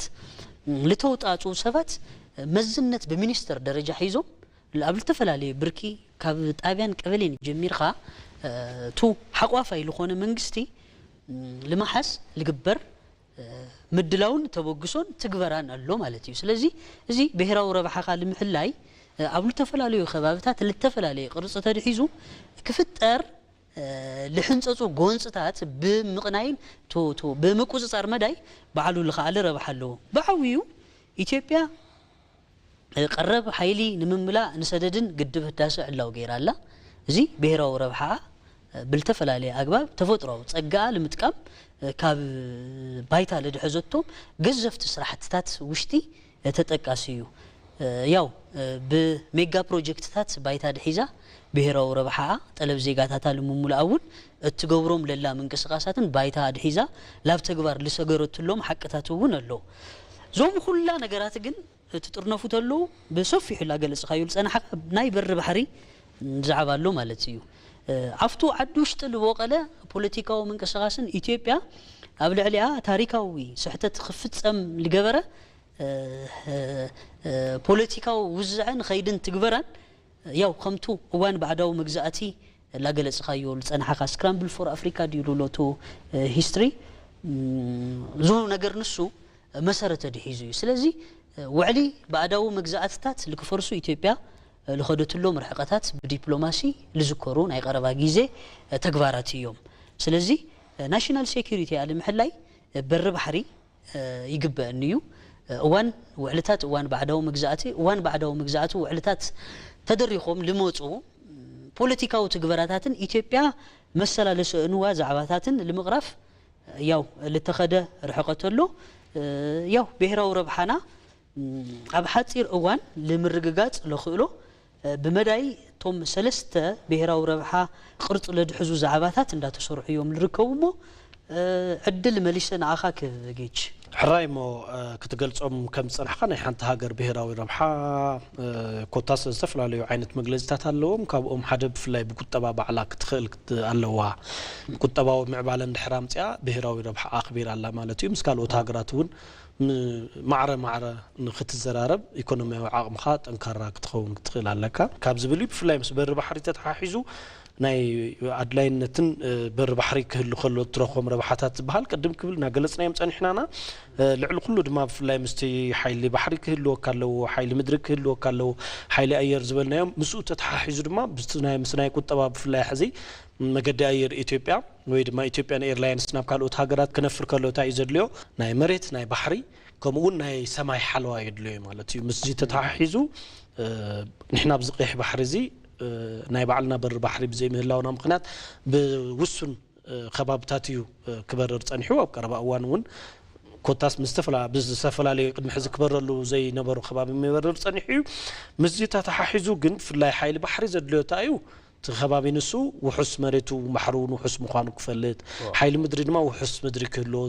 ም፣ ልተውጣጡ ሰባት፣ እ፣ መዝነት ብሚኒስተር ደረጃ ሒዞም ል-፣ ኣብ ልተፈላለየ ብርኪ ካብ ጣብያን ቀበሌን ጀሚርካ፣ እ፣ ቱ ሓቋፋይ ልኾነ መንግስቲ፣ ም፣ ልመሓዝ ልግበር፣ እ፣ ምድላውን ተበግሶን ትግበራን ኣሎ ማለት እዩ። ስለዚ እዚ ብሄራዊ ረብሓኻ ልምሕላይ፣ እ፣ ኣብ ልተፈላለዩ ከባብታት ልተፈላለየ ቅርጺ ተድሒዙ ክፍጠር፣ እ፣ ልሕንጸጹ ጎንጽታት ብምቕናይን ቱ-፣ ቱ-፣ ብምቁጽጻር መዳይ ባዕሉ ልኸኣለ ረብሓ ኣለዎ። ብዓብዩ ኢትዮጵያ ቀረብ ሓይሊ ንምምላእ ንሰደድን ግድብ ህዳሰ ዕላው ገይራ ኣላ። እዚ ብሄራዊ ረብሓኣ ብልተፈላለየ ኣግባብ ተፈጥሮኣዊ ጸጋኣ ንምጥቃም ካብ ባይታ ለድሐዘቶም ገዘፍቲ ስራሕትታት ውሽጢ ተጠቃሲ እዩ። ያው ብሜጋ ፕሮጀክትታት ባይታ ድሒዛ ብሄራዊ ረብሓኣ ጠለብ ዜጋታታ ንምሙላእ እውን እትገብሮም ለላ ምንቅስቃሳትን ባይታ ኣድሒዛ ላብ ተግባር ልሰገረትሎም ሓቅታት እውን ኣለዉ። እዞም ኩላ ነገራት ግን እቲ ጥርነፉ ተለዉ ብሰፊሑ ላገለጽኻዮ ዝጸናሕካ ናይ በሪ ባሕሪ ዛዕባ ኣሎ ማለት እዩ። እ፣ ኣብቱ ዓዲ ውሽጢ ልቦቐለ ፖለቲካዊ ምንቅስቃስን ኢትዮጵያ ኣብ ልዕሊኣ ታሪካዊ ስሕተት ክፍጸም ልገበረ፣ እ፣ እ፣ እ፣ ፖለቲካዊ ውዝዐን ኸይድን ትግበራን ያው ከምቱ እዋን ባዕዳዊ መግዛእቲ ላገለጽኻዮ ልጸናሕኻ ስክራምብል ፎር ኣፍሪካ ድዩ ልብሎ እቱ፣ እ፣ ሂስትሪ፣ ም፣ እዙ ነገር ንሱ መሰረተ ድሒዙ እዩ። ስለዚ፣ እ፣ ውዕሊ ባዕዳዊ መግዛእትታት ልክፈርሱ ኢትዮጵያ፣ እ፣ ልኸደትሎም ርሕቀታት ብዲፕሎማሲ ልዝከሩ ናይ ቀረባ ግዜ፣ እ፣ ተግባራት እዮም። ስለዚ፣ እ፣ ናሽናል ሴኩሪቲ እያ ልምሕላይ፣ እ፣ በሪ ባሕሪ፣ እ፣ ይግበእኒ እዩ። እ፣ እዋን ውዕልታት፣ እዋን ባዕዳዊ መግዛእቲ፣ እዋን ባዕዳዊ መግዛእቲ ውዕልታት ተደሪኾም ልመፁ ፖለቲካዊ ትግበራታትን ኢትዮጵያ መሰላ ልሰእንዋ ዛዕባታትን ልምቕራፍ ያው ልተኸደ ርሕቀት ኣሎ። እ፣ ያው ብሄራዊ ረብሓና ኣብ ሓጺር እዋን ንምርግጋጽ ለኽእሎ ብመዳይ እቶም ሰለስተ ብሄራዊ ረብሓ ቅርጺ ለድሕዙ ዛዕባታት እንዳተሰርሑ እዮም ልርከቡ እሞ ዕድል መሊሰ ንኣኻ ክብ ጌች። ሕራይ እሞ ክትገልጾም ከም ዝጸናሕካ ናይ ሓንቲ ሃገር ብሄራዊ ረብሓ ኮታስ ዝተፈላለዩ ዓይነት መግለጺታት ኣለዎም። ካብኦም ሓደ ብፍላይ ብቁጠባ ባዕላ ክትኽእል ኣለዋ። ቁጠባዊ ምዕባለ እንድሕር ኣምፅኣ ብሄራዊ ረብሓ ኣኽቢራ ኣላ ማለት እዩ። ምስ ካልኦት ሃገራት እውን ማዕረ ማዕረ ንክትዘራረብ ኢኮኖሚያዊ ዓቕምኻ ጠንካራ ክትኸውን ክትኽእል ኣለካ ካብ ዝብል እዩ። ብፍላይ ምስ በሪ ባሕሪ ተተሓሒዙ ናይ ኣድላይነትን በሪ ባሕሪ ክህሉ ከሎ እትረኽቦም ረብሓታት ዝበሃል ቅድም ክብል እናገለፅናዮም ፀኒሕናና። ልዕሊ ኩሉ ድማ ብፍላይ ምስቲ ሓይሊ ባሕሪ ክህልወካ ኣለዎ፣ ሓይሊ ምድሪ ክህልወካ ኣለዎ፣ ሓይሊ ኣየር ዝበልናዮም ምስኡ ተተሓሒዙ ድማ ምስ ናይ ቁጠባ ብፍላይ ሕዚ መገዲ ኣየር ኢትዮጵያ ወይ ድማ ኢትዮጵያን ኤርላይንስ ናብ ካልኦት ሃገራት ክነፍር ከሎ እንታይ እዩ ዘድልዮ? ናይ መሬት፣ ናይ ባሕሪ ከምኡ እውን ናይ ሰማይ ሓለዋ የድልዮ ማለት እዩ። ምስዚ ተተሓሒዙ ንሕና ኣብዚ ቀይሕ ባሕሪ እዚ ናይ ባዕልና በሪ ባሕሪ ብዘይምህላውና ምኽንያት ብውሱን ከባብታት እዩ ክበርር ፀኒሑ። ኣብ ቀረባ እዋን እውን ኮታስ ብዝተፈላለዩ ቅድሚ ሕዚ ክበረሉ ዘይነበሩ ከባቢ ይበርር ፀኒሑ እዩ። ምስዚ ተተሓሒዙ ግን ብፍላይ ሓይሊ ባሕሪ ዘድልዮ እንታይ እዩ? እቲ ከባቢ ንሱ ውሑስ መሬቱ ባሕሩ እውን ውሑስ ምዃኑ ክፈልጥ፣ ሓይሊ ምድሪ ድማ ውሑስ ምድሪ ክህልዎ፣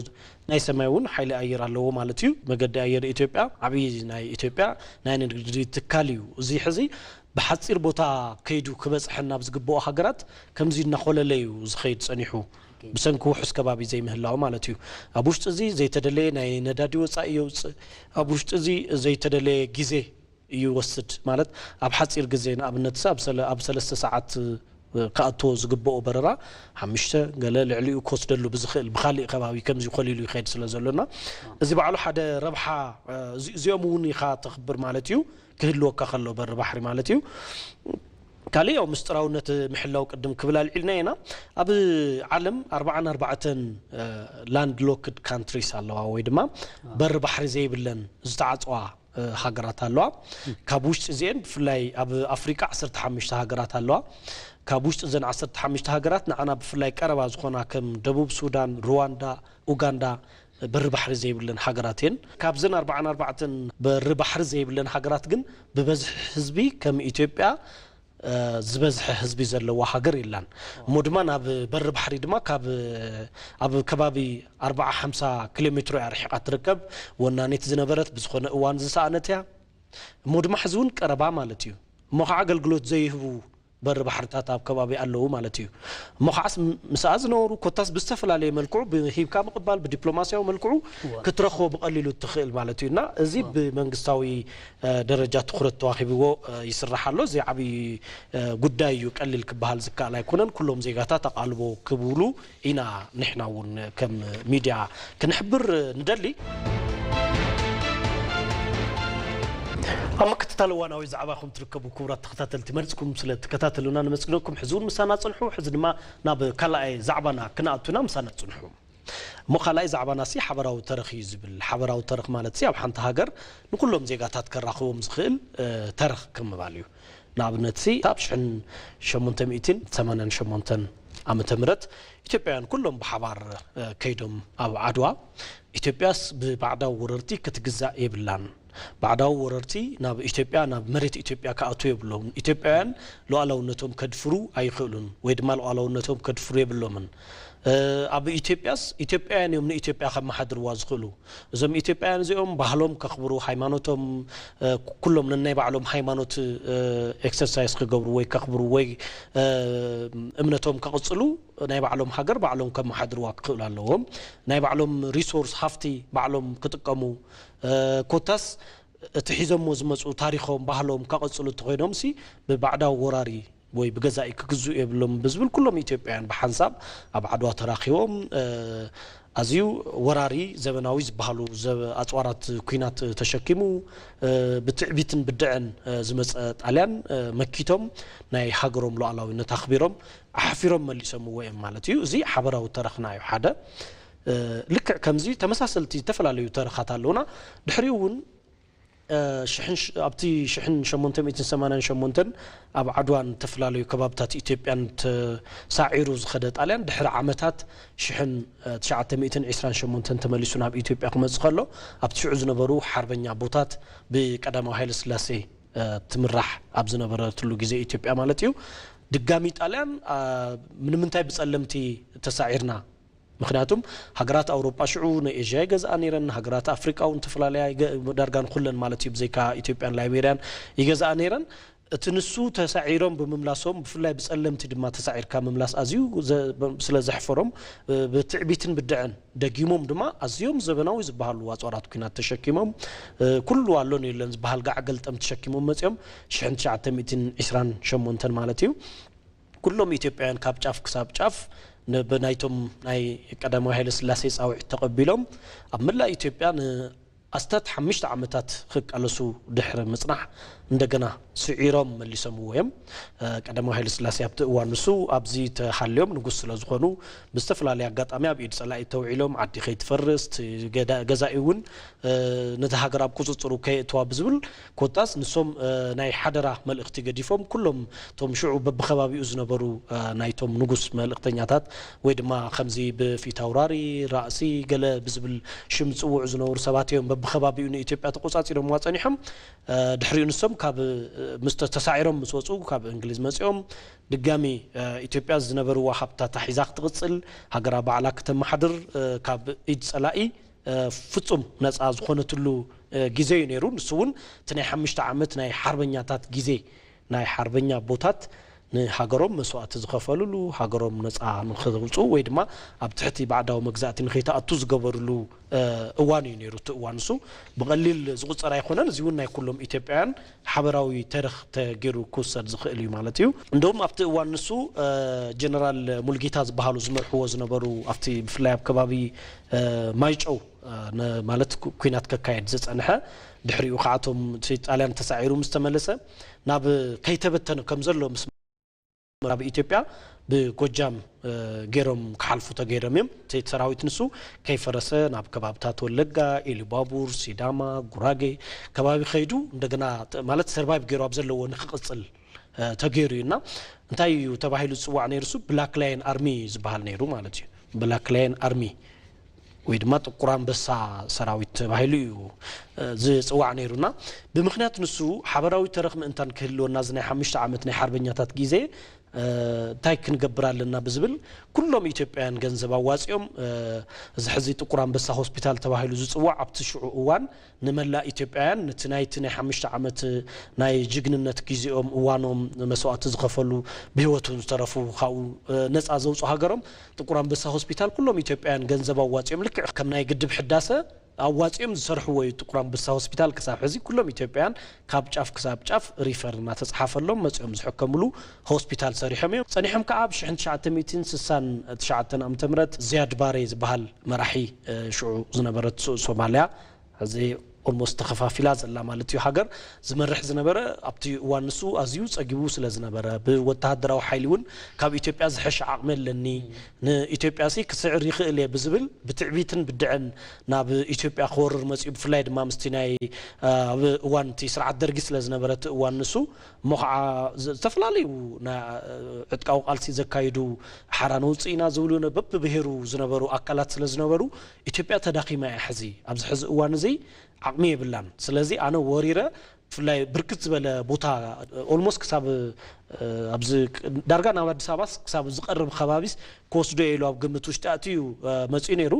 ናይ ሰማይ እውን ሓይሊ ኣየር ኣለዎ ማለት እዩ። መገዲ ኣየር ኢትዮጵያ ዓብዪ ናይ ኢትዮጵያ ናይ ንግዲ ትካል እዩ። እዚ ሕዚ ብሓፂር ቦታ ከይዱ ክበፅሐን ናብ ዝግብኦ ሃገራት ከምዚ እናኾለለ እዩ ዝኸይድ ፀኒሑ። ብሰንኪ ውሑስ ከባቢ ዘይምህላው ማለት እዩ። ኣብ ውሽጢ እዚ ዘይተደለየ ናይ ነዳዲ ወፃኢ የውፅእ። ኣብ ውሽጢ እዚ ዘይተደለየ ግዜ ይወስድ ማለት ኣብ ሓፂር ግዜ ንኣብነት ስ ኣብ ሰለ- ኣብ ሰለስተ ሰዓት ክኣቶ ዝግብኦ በረራ ሓሙሽተ ገለ ልዕሊኡ ክወስደሉ ብዝኽእል ብካሊእ ከባቢ ከምዚ ኮሊሉ ይኸይድ ስለ ዘሎና እዚ ባዕሉ ሓደ ረብሓ እዚ- እዚኦም እውን ኢኻ ተኽብር ማለት እዩ ክህልወካ ከሎ በሪ ባሕሪ ማለት እዩ። ካልእ ያው ምስጢራውነት ምሕላው ቅድም ክብል ኣልዒልና ኢና። ኣብ ዓለም ኣርባዓን ኣርባዕተን ላንድ ሎክድ ካንትሪስ ኣለዋ ወይ ድማ በሪ ባሕሪ ዘይብለን ዝተዓፅዋ ሃገራት ኣለዋ። ካብ ውሽጢ እዚአን ብፍላይ ኣብ ኣፍሪቃ ዓሰርተ ሓሙሽተ ሃገራት ኣለዋ። ካብ ውሽጢ እዘን ዓሰርተ ሓሙሽተ ሃገራት ንዓና ብፍላይ ቀረባ ዝኾና ከም ደቡብ ሱዳን፣ ሩዋንዳ፣ ኡጋንዳ በሪ ባሕሪ ዘይብለን ሃገራት እየን። ካብዘን ኣርባዓን ኣርባዕተን በሪ ባሕሪ ዘይብለን ሃገራት ግን ብበዝሒ ህዝቢ ከም ኢትዮጵያ ዝበዝሐ ህዝቢ ዘለዋ ሃገር የላን። እሞ ድማ ናብ በሪ ባሕሪ ድማ ካብ ኣብ ከባቢ ኣርባዓ ሓምሳ ኪሎ ሜትሮ እያ ርሒቓ ትርከብ። ወናኒት ዝነበረት ብዝኾነ እዋን ዝሰኣነት እያ። እሞ ድማ ሕዚ እውን ቀረባ ማለት እዩ። እሞ ከዓ ኣገልግሎት ዘይህቡ በሪ ባሕርታት ኣብ ከባቢ ኣለዉ ማለት እዩ። እሞ ከዓስ ምስኣ ዝነበሩ ኮታስ ብዝተፈላለየ መልክዑ ብሂብካ ምቕባል ብዲፕሎማሲያዊ መልክዑ ክትረኽቦ ብቐሊሉ እትኽእል ማለት እዩ እና እዚ ብመንግስታዊ ደረጃ ትኹረት ተዋሂብዎ ይስራሕ ኣሎ። እዚ ዓብዪ ጉዳይ እዩ፣ ቀሊል ክበሃል ዝከኣል ኣይኮነን። ኩሎም ዜጋታት ኣቓልቦ ክብሉ ኢና ንሕና እውን ከም ሚድያ ክንሕብር ንደሊ። ኣብ ምክትታል እዋናዊ ዛዕባ ከም ትርከቡ ክቡራት ተኸታተልቲ መርፅኩም ስለ ትከታተሉና ነመስግነኩም። ሕዚ እውን ምሳና ፅንሑ። ሕዚ ድማ ናብ ካልኣይ ዛዕባና ክነኣቱና ምሳና ፅንሑ። እሞ ካልኣይ ዛዕባና ሲ ሓበራዊ ተረኽ እዩ ዝብል። ሓበራዊ ተረኽ ማለት ሲ ኣብ ሓንቲ ሃገር ንኩሎም ዜጋታት ከራኽቦም ዝኽእል ተረኽ ከም ምባል እዩ። ንኣብነት ሲ ኣብ ሽሕን ሸሞንተ ሚእትን ሰማንያን ሸሞንተን ዓመተ ምህረት ኢትዮጵያውያን ኩሎም ብሓባር ከይዶም ኣብ ዓድዋ ኢትዮጵያስ ብባዕዳዊ ወረርቲ ክትግዛእ የብላን። ባዕዳዊ ወረርቲ ናብ ኢትዮጵያ ናብ መሬት ኢትዮጵያ ክኣትዉ የብሎም። ኢትዮጵያውያን ሉዓላውነቶም ከድፍሩ ኣይኽእሉን ወይ ድማ ሉዓላውነቶም ከድፍሩ የብሎምን። ኣብ ኢትዮጵያስ ኢትዮጵያውያን እዮም ንኢትዮጵያ ከመሓድርዋ ዝኽእሉ። እዞም ኢትዮጵያውያን እዚኦም ባህሎም ከኽብሩ፣ ሃይማኖቶም ኩሎም ነናይ ባዕሎም ሃይማኖት ኤክሰርሳይዝ ክገብሩ ወይ ከኽብሩ ወይ እምነቶም ከቕፅሉ ናይ ባዕሎም ሃገር ባዕሎም ከመሓድርዋ ክኽእሉ ኣለዎም። ናይ ባዕሎም ሪሶርስ ሃፍቲ ባዕሎም ክጥቀሙ ኮታስ እቲ ሒዞሞ ዝመፁ ታሪኾም ባህሎም ከቐፅሉ እንተኮይኖም ሲ ብባዕዳዊ ወራሪ ወይ ብገዛኢ ክግዝኡ የብሎም ብዝብል ኩሎም ኢትዮጵያውያን ብሓንሳብ ኣብ ዓድዋ ተራኺቦም ኣዝዩ ወራሪ ዘበናዊ ዝበሃሉ ኣፅዋራት ኩናት ተሸኪሙ ብትዕቢትን ብድዐን ዝመፀ ጣልያን መኪቶም ናይ ሃገሮም ሉዓላዊነት ኣኽቢሮም ኣሕፊሮም መሊሶምዎ እዮም ማለት እዩ። እዚ ሓበራዊ ተረኽና እዩ ሓደ። ልክዕ ከምዚ ተመሳሰልቲ ዝተፈላለዩ ተረኻት ኣለውና። ድሕሪኡ እውን ሽሕን ሽ- ኣብቲ ሽሕን ሸሞንተ ሚእትን ሰማንያን ሸሞንተን ኣብ ዓድዋን ዝተፈላለዩ ከባብታት ኢትዮጵያን ተሳዒሩ ዝኸደ ጣልያን ድሕሪ ዓመታት ሽሕን ትሽዓተ ሚእትን ዕስራን ሸሞንተን ተመሊሱ ናብ ኢትዮጵያ ክመጽእ ከሎ ኣብቲ ሽዑ ዝነበሩ ሓርበኛ ኣቦታት ብቀዳማዊ ሃይለ ስላሴ ትምራሕ ኣብ ዝነበረትሉ ግዜ ኢትዮጵያ ማለት እዩ። ድጋሚ ጣልያን ንምንታይ ብጸለምቲ ተሳዒርና? ምክንያቱም ሃገራት ኣውሮጳ ሽዑ ንኤዥያ ይገዝኣ ነይረን፣ ሃገራት ኣፍሪቃ እውን ተፈላለያ ዳርጋ ንኩለን ማለት እዩ ብዘይካ ኢትዮጵያን ላይቤርያን ይገዝኣ ነይረን። እቲ ንሱ ተሳዒሮም ብምምላሶም ብፍላይ ብጸለምቲ ድማ ተሳዒርካ ምምላስ ኣዝዩ ስለ ዘሕፈሮም ብትዕቢትን ብድዐን ደጊሞም ድማ ኣዝዮም ዘበናዊ ዝበሃሉ ኣፅዋራት ኲናት ተሸኪሞም ኩሉ ኣሎን የለን ዝበሃል ጋዕ ገልጠም ተሸኪሞም መፂኦም ሽሕን ትሽዓተ ሚእትን ዕስራን ሸሞንተን ማለት እዩ። ኩሎም ኢትዮጵያውያን ካብ ጫፍ ክሳብ ጫፍ ብናይቶም ናይ ቀዳማዊ ሃይለ ስላሴ ፃውዒት ተቐቢሎም ኣብ መላእ ኢትዮጵያ ንኣስታት ሓሙሽተ ዓመታት ክቃለሱ ድሕሪ ምፅናሕ እንደገና ስዒሮም መሊሶምዎ እዮም። ቀዳማዊ ሃይለ ስላሴ ኣብቲ እዋን ንሱ ኣብዚ ተሃልዮም ንጉስ ስለ ዝኾኑ ብዝተፈላለየ ኣጋጣሚ ኣብ ኢድ ፀላኢ ተውዒሎም ዓዲ ከይትፈርስ ገዛኢ እውን ነቲ ሃገር ኣብ ቁፅፅሩ ከየእትዋ ብዝብል ኮታስ ንሶም ናይ ሓደራ መልእኽቲ ገዲፎም ኩሎም እቶም ሽዑ በብከባቢኡ ዝነበሩ ናይቶም ንጉስ መልእኽተኛታት ወይ ድማ ከምዚ ብፊት ኣውራሪ ራእሲ ገለ ብዝብል ሽም ዝፅውዑ ዝነበሩ ሰባት እዮም በብከባቢኡ ንኢትዮጵያ ተቆፃፂሮምዋ ፀኒሖም። ድሕሪኡ ንሶም ካብ ምስ ተሳዒሮም ምስ ወፁ ካብ እንግሊዝ መፂኦም ድጋሚ ኢትዮጵያ ዝነበርዋ ሃብታታ ሒዛ ክትቕፅል ሃገራ ባዕላ ክተመሓድር ካብ ኢድ ፀላኢ ፍጹም ነፃ ዝኾነትሉ ግዜ እዩ ነይሩ። ንሱ እውን እቲ ናይ ሓሙሽተ ዓመት ናይ ሓርበኛታት ግዜ ናይ ሓርበኛ ኣቦታት ንሃገሮም መስዋእቲ ዝኸፈልሉ ሃገሮም ነፃ ንክውፅኡ ወይ ድማ ኣብ ትሕቲ ባዕዳዊ መግዛእቲ ንከይተኣቱ ዝገበርሉ እዋን እዩ ነይሩ። እቲ እዋን ንሱ ብቐሊል ዝቁፀር ኣይኮነን። እዚ እውን ናይ ኩሎም ኢትዮጵያውያን ሓበራዊ ተረኽ ተገይሩ ክውሰድ ዝኽእል እዩ ማለት እዩ። እንደውም ኣብቲ እዋን ንሱ ጀነራል ሙልጌታ ዝበሃሉ ዝመርሕዎ ዝነበሩ ኣብቲ ብፍላይ ኣብ ከባቢ ማይጨው ማለት ኩናት ከካየድ ዝፀንሐ ድሕሪኡ ከዓቶም ጣልያን ተሳዒሩ ምስ ተመለሰ ናብ ከይተበተነ ከም ዘሎ ምስ ምዕራብ ኢትዮጵያ ብጎጃም ገይሮም ክሓልፉ ተገይሮም እዮም። እቲ ሰራዊት ንሱ ከይፈረሰ ናብ ከባብታት ወለጋ፣ ኢሉባቡር፣ ሲዳማ፣ ጉራጌ ከባቢ ከይዱ እንደገና ማለት ሰርቫይቭ ገይሩ ኣብ ዘለዎ ንክቕፅል ተገይሩ እዩ እና እንታይ እዩ ተባሂሉ ዝፅዋዕ ነይሩ? እሱ ብላክ ላየን ኣርሚ ዝበሃል ነይሩ ማለት እዩ። ብላክ ላየን ኣርሚ ወይ ድማ ጥቁር ኣንበሳ ሰራዊት ተባሂሉ እዩ ዝፅዋዕ ነይሩና ብምክንያት ንሱ ሓበራዊ ተረኽ ምእንታን ክህልወና እዚ ናይ ሓሙሽተ ዓመት ናይ ሓርበኛታት ግዜ እንታይ ክንገብር ኣለና ብዝብል ኩሎም ኢትዮጵያውያን ገንዘብ ኣዋፂኦም እዚ ሕዚ ጥቁር ኣንበሳ ሆስፒታል ተባሂሉ ዝፅዋዕ ኣብቲ ሽዑ እዋን ንመላእ ኢትዮጵያውያን ነቲ ናይቲ ናይ ሓሙሽተ ዓመት ናይ ጅግንነት ግዜኦም እዋኖም መስዋእቲ ዝኸፈሉ ብህይወት ዝተረፉ ካብኡ ነፃ ዘውፁ ሃገሮም ጥቁር ኣንበሳ ሆስፒታል ኩሎም ኢትዮጵያውያን ገንዘብ ኣዋፂኦም ልክዕ ከም ናይ ግድብ ሕዳሰ ኣዋፂኦም ዝሰርሕዎ እዩ። ጥቁር ኣንበሳ ሆስፒታል ክሳብ ሕዚ ኩሎም ኢትዮጵያውያን ካብ ጫፍ ክሳብ ጫፍ ሪፈር እናተፅሓፈሎም መፂኦም ዝሕከምሉ ሆስፒታል ሰሪሖም እዮም። ፀኒሖም ከዓ ብ ሽሕን ትሽዓተ ሚእትን ስሳን ትሽዓተን ዓመተ ምህረት ዚያድ ባሬ ዝበሃል መራሒ ሽዑ ዝነበረት ሶማልያ ሕዚ ኦልሞስት ተኸፋፊላ ዘላ ማለት እዩ ሃገር ዝመርሕ ዝነበረ ኣብቲ እዋን ንሱ ኣዝዩ ጸጊቡ ስለ ዝነበረ ብወተሃደራዊ ሓይሊ እውን ካብ ኢትዮጵያ ዝሐሸ ዓቕሚ ኣለኒ ንኢትዮጵያ ሲ ክስዕር ይኽእል እየ ብዝብል ብትዕቢትን ብድዐን ናብ ኢትዮጵያ ክወርር መጺኡ ብፍላይ ድማ ምስቲ ናይ ኣብ እዋን እቲ ስርዓት ደርጊ ስለ ዝነበረ እቲ እዋን ንሱ እሞ ከዓ ዝተፈላለዩ ዕጥቃዊ ቃልሲ ዘካይዱ ሓራ ነውፅእ ኢና ዝብሉ በብብሄሩ ዝነበሩ ኣካላት ስለ ዝነበሩ ኢትዮጵያ ተዳኺማ እያ ሕዚ ኣብዚ ሕዚ እዋን እዚ ዓቕሚ የብላን ስለዚ ኣነ ወሪረ ብፍላይ ብርክት ዝበለ ቦታ ኦልሞስት ክሳብ ኣብዚ ዳርጋ ናብ ኣዲስ ኣበባስ ክሳብ ዝቀርብ ከባቢስ ክወስዶ ኢሉ ኣብ ግምት ውሽጢ ኣትዩ መፅኡ ነይሩ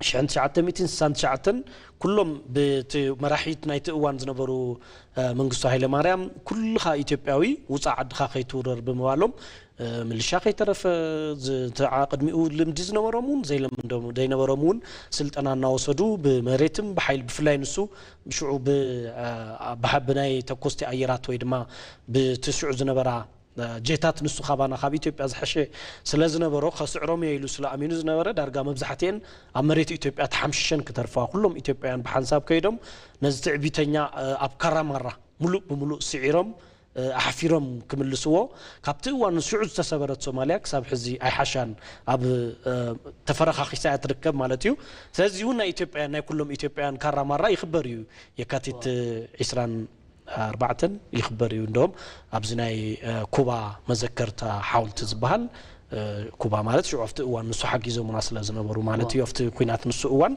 ሽሕን ትሽዓተ ሚእትን ስሳን ትሽዓተን ኩሎም ብቲ መራሒት ናይቲ እዋን ዝነበሩ መንግስቱ ሃይለማርያም ኩልኻ ኢትዮጵያዊ ውፃእ ዓድኻ ከይትውረር ብምባሎም ምልሻ ከይተረፈ ቅድሚኡ ልምዲ ዝነበሮም እውን ዘይለምዶም ዘይነበሮም እውን ስልጠና እናወሰዱ ብመሬትም ብሓይል ብፍላይ ንሱ ሽዑ ብናይ ተኮስቲ ኣየራት ወይ ድማ ብቲ ሽዑ ዝነበራ ጀታት ንሱ ካባና ካብ ኢትዮጵያ ዝሐሸ ስለ ዝነበሮ ከስዕሮም እየ ኢሉ ስለ ኣሚኑ ዝነበረ ዳርጋ መብዛሕትኤን ኣብ መሬት ኢትዮጵያ ተሓምሽሸን ክተርፋ ኩሎም ኢትዮጵያውያን ብሓንሳብ ከይዶም ነዚ ትዕቢተኛ ኣብ ካራማራ ሙሉእ ብሙሉእ ስዒሮም ኣሕፊሮም ክምልስዎ፣ ካብቲ እዋን ሽዑ ዝተሰበረት ሶማልያ ክሳብ ሕዚ ኣይሓሻን፣ ኣብ ተፈረኻኺሳ እያ ትርከብ ማለት እዩ። ስለዚ እውን ናይ ኢትዮጵያ ናይ ኩሎም ኢትዮጵያውያን ካራማራ ይኽበር እዩ። የካቲት ዕስራን ኣርባዕተን ይኽበር እዩ። እንደውም ኣብዚ ናይ ኩባ መዘከርታ ሓውልቲ ዝበሃል፣ ኩባ ማለት ሽዑ ኣብቲ እዋን ንሱ ሓጊዞምና ስለ ዝነበሩ ማለት እዩ፣ ኣብቲ ኩናት ንሱ እዋን።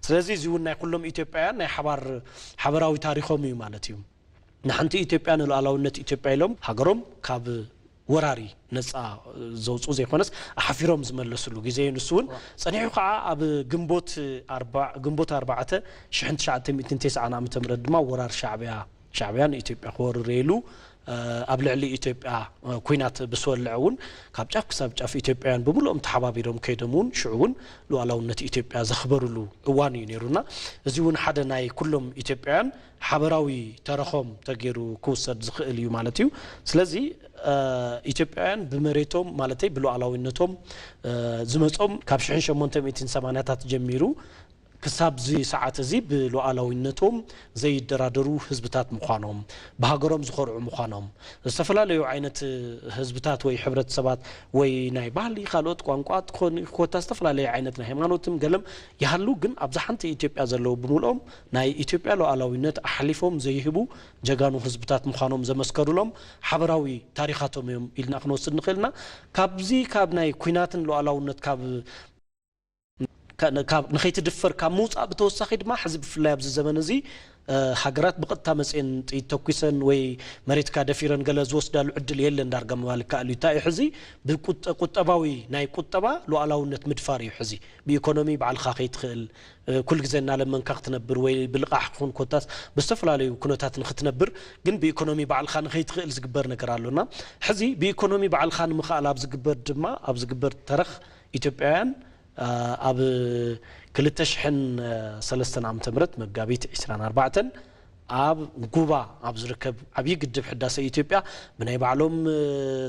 ስለዚ እዚ እውን ናይ ኩሎም ኢትዮጵያውያን ናይ ሓባር ሓበራዊ ታሪኾም እዩ ማለት እዩ። ንሓንቲ ኢትዮጵያ ንሉዓላውነት ኢትዮጵያ ኢሎም ሃገሮም ካብ ወራሪ ነፃ ዘውፅኡ ዘይኮነስ ኣሓፊሮም ዝመለስሉ ግዜ እዩ። ንሱ እውን ጸኒሑ ከዓ ኣብ ግንቦት ኣርባ- ግንቦት ኣርባዕተ ሽሕን ትሽዓተ ሚእትን ተስዓን ዓመተ ምህረት ድማ ወራር ሻዕብያ ሻዕብያ ንኢትዮጵያ ክወርር ኢሉ ኣብ ልዕሊ ኢትዮጵያ ኩናት ብዝወልዐ እውን ካብ ጫፍ ክሳብ ጫፍ ኢትዮጵያውያን ብምልኦም ተሓባቢሮም ከይዶም እውን ሽዑ እውን ሉዓላውነት ኢትዮጵያ ዘኽበርሉ እዋን እዩ ነይሩና። እዚ እውን ሓደ ናይ ኩሎም ኢትዮጵያውያን ሓበራዊ ተረኾም ተገይሩ ክውሰድ ዝኽእል እዩ ማለት እዩ። ስለዚ ኢትዮጵያውያን ብመሬቶም ማለተይ ብሉዓላዊነቶም ዝመጾም ካብ ሽሕን ሸሞንተ ሚእትን ሰማንያታት ጀሚሩ ክሳብ እዚ ሰዓት እዚ ብሉዓላዊነቶም ዘይደራደሩ ህዝብታት ምዃኖም፣ ብሃገሮም ዝኾርዑ ምዃኖም፣ ዝተፈላለዩ ዓይነት ህዝብታት ወይ ሕብረተሰባት ወይ ናይ ባህሊ ካልኦት ቋንቋ ትኾን ኮታ ዝተፈላለየ ዓይነት ናይ ሃይማኖትም ገለም ይሃሉ፣ ግን ኣብዛ ሓንቲ ኢትዮጵያ ዘለዉ ብምልኦም ናይ ኢትዮጵያ ሉዓላዊነት ኣሕሊፎም ዘይህቡ ጀጋኑ ህዝብታት ምዃኖም ዘመስከሩሎም ሓበራዊ ታሪኻቶም እዮም ኢልና ክንወስድ ንኽእልና። ካብዚ ካብ ናይ ኩናትን ሉዓላውነት ካብ ንኸይትድፈር ካብ ምውፃእ ብተወሳኺ ድማ ሕዚ ብፍላይ ኣብዚ ዘመን እዚ ሃገራት ብቐጥታ መፅኤን ጥይት ተኩሰን ወይ መሬትካ ደፊረን ገለ ዝወስዳሉ ዕድል የለን። ዳርጋ ምባል ይከኣል እዩ። እንታይ እዩ ሕዚ ብቁጠባዊ ናይ ቁጠባ ሉዓላውነት ምድፋር እዩ። ሕዚ ብኢኮኖሚ ባዕልኻ ከይትኽእል ኩል ግዜ እናለመንካ ክትነብር ወይ ብልቓሕ ክኹን ኮታስ ብዝተፈላለዩ ኩነታት ንክትነብር ግን ብኢኮኖሚ ባዕልኻ ንኸይትኽእል ዝግበር ነገር ኣሎና። ሕዚ ብኢኮኖሚ ባዕልኻ ንምኽኣል ኣብ ዝግበር ድማ ኣብ ዝግበር ተረኽ ኢትዮጵያውያን ኣብ ክልተ ሽሕን ሰለስተን ዓመተ ምህረት መጋቢት ዕስራን ኣርባዕተን ኣብ ጉባ ኣብ ዝርከብ ዓብዪ ግድብ ሕዳሰ ኢትዮጵያ ብናይ ባዕሎም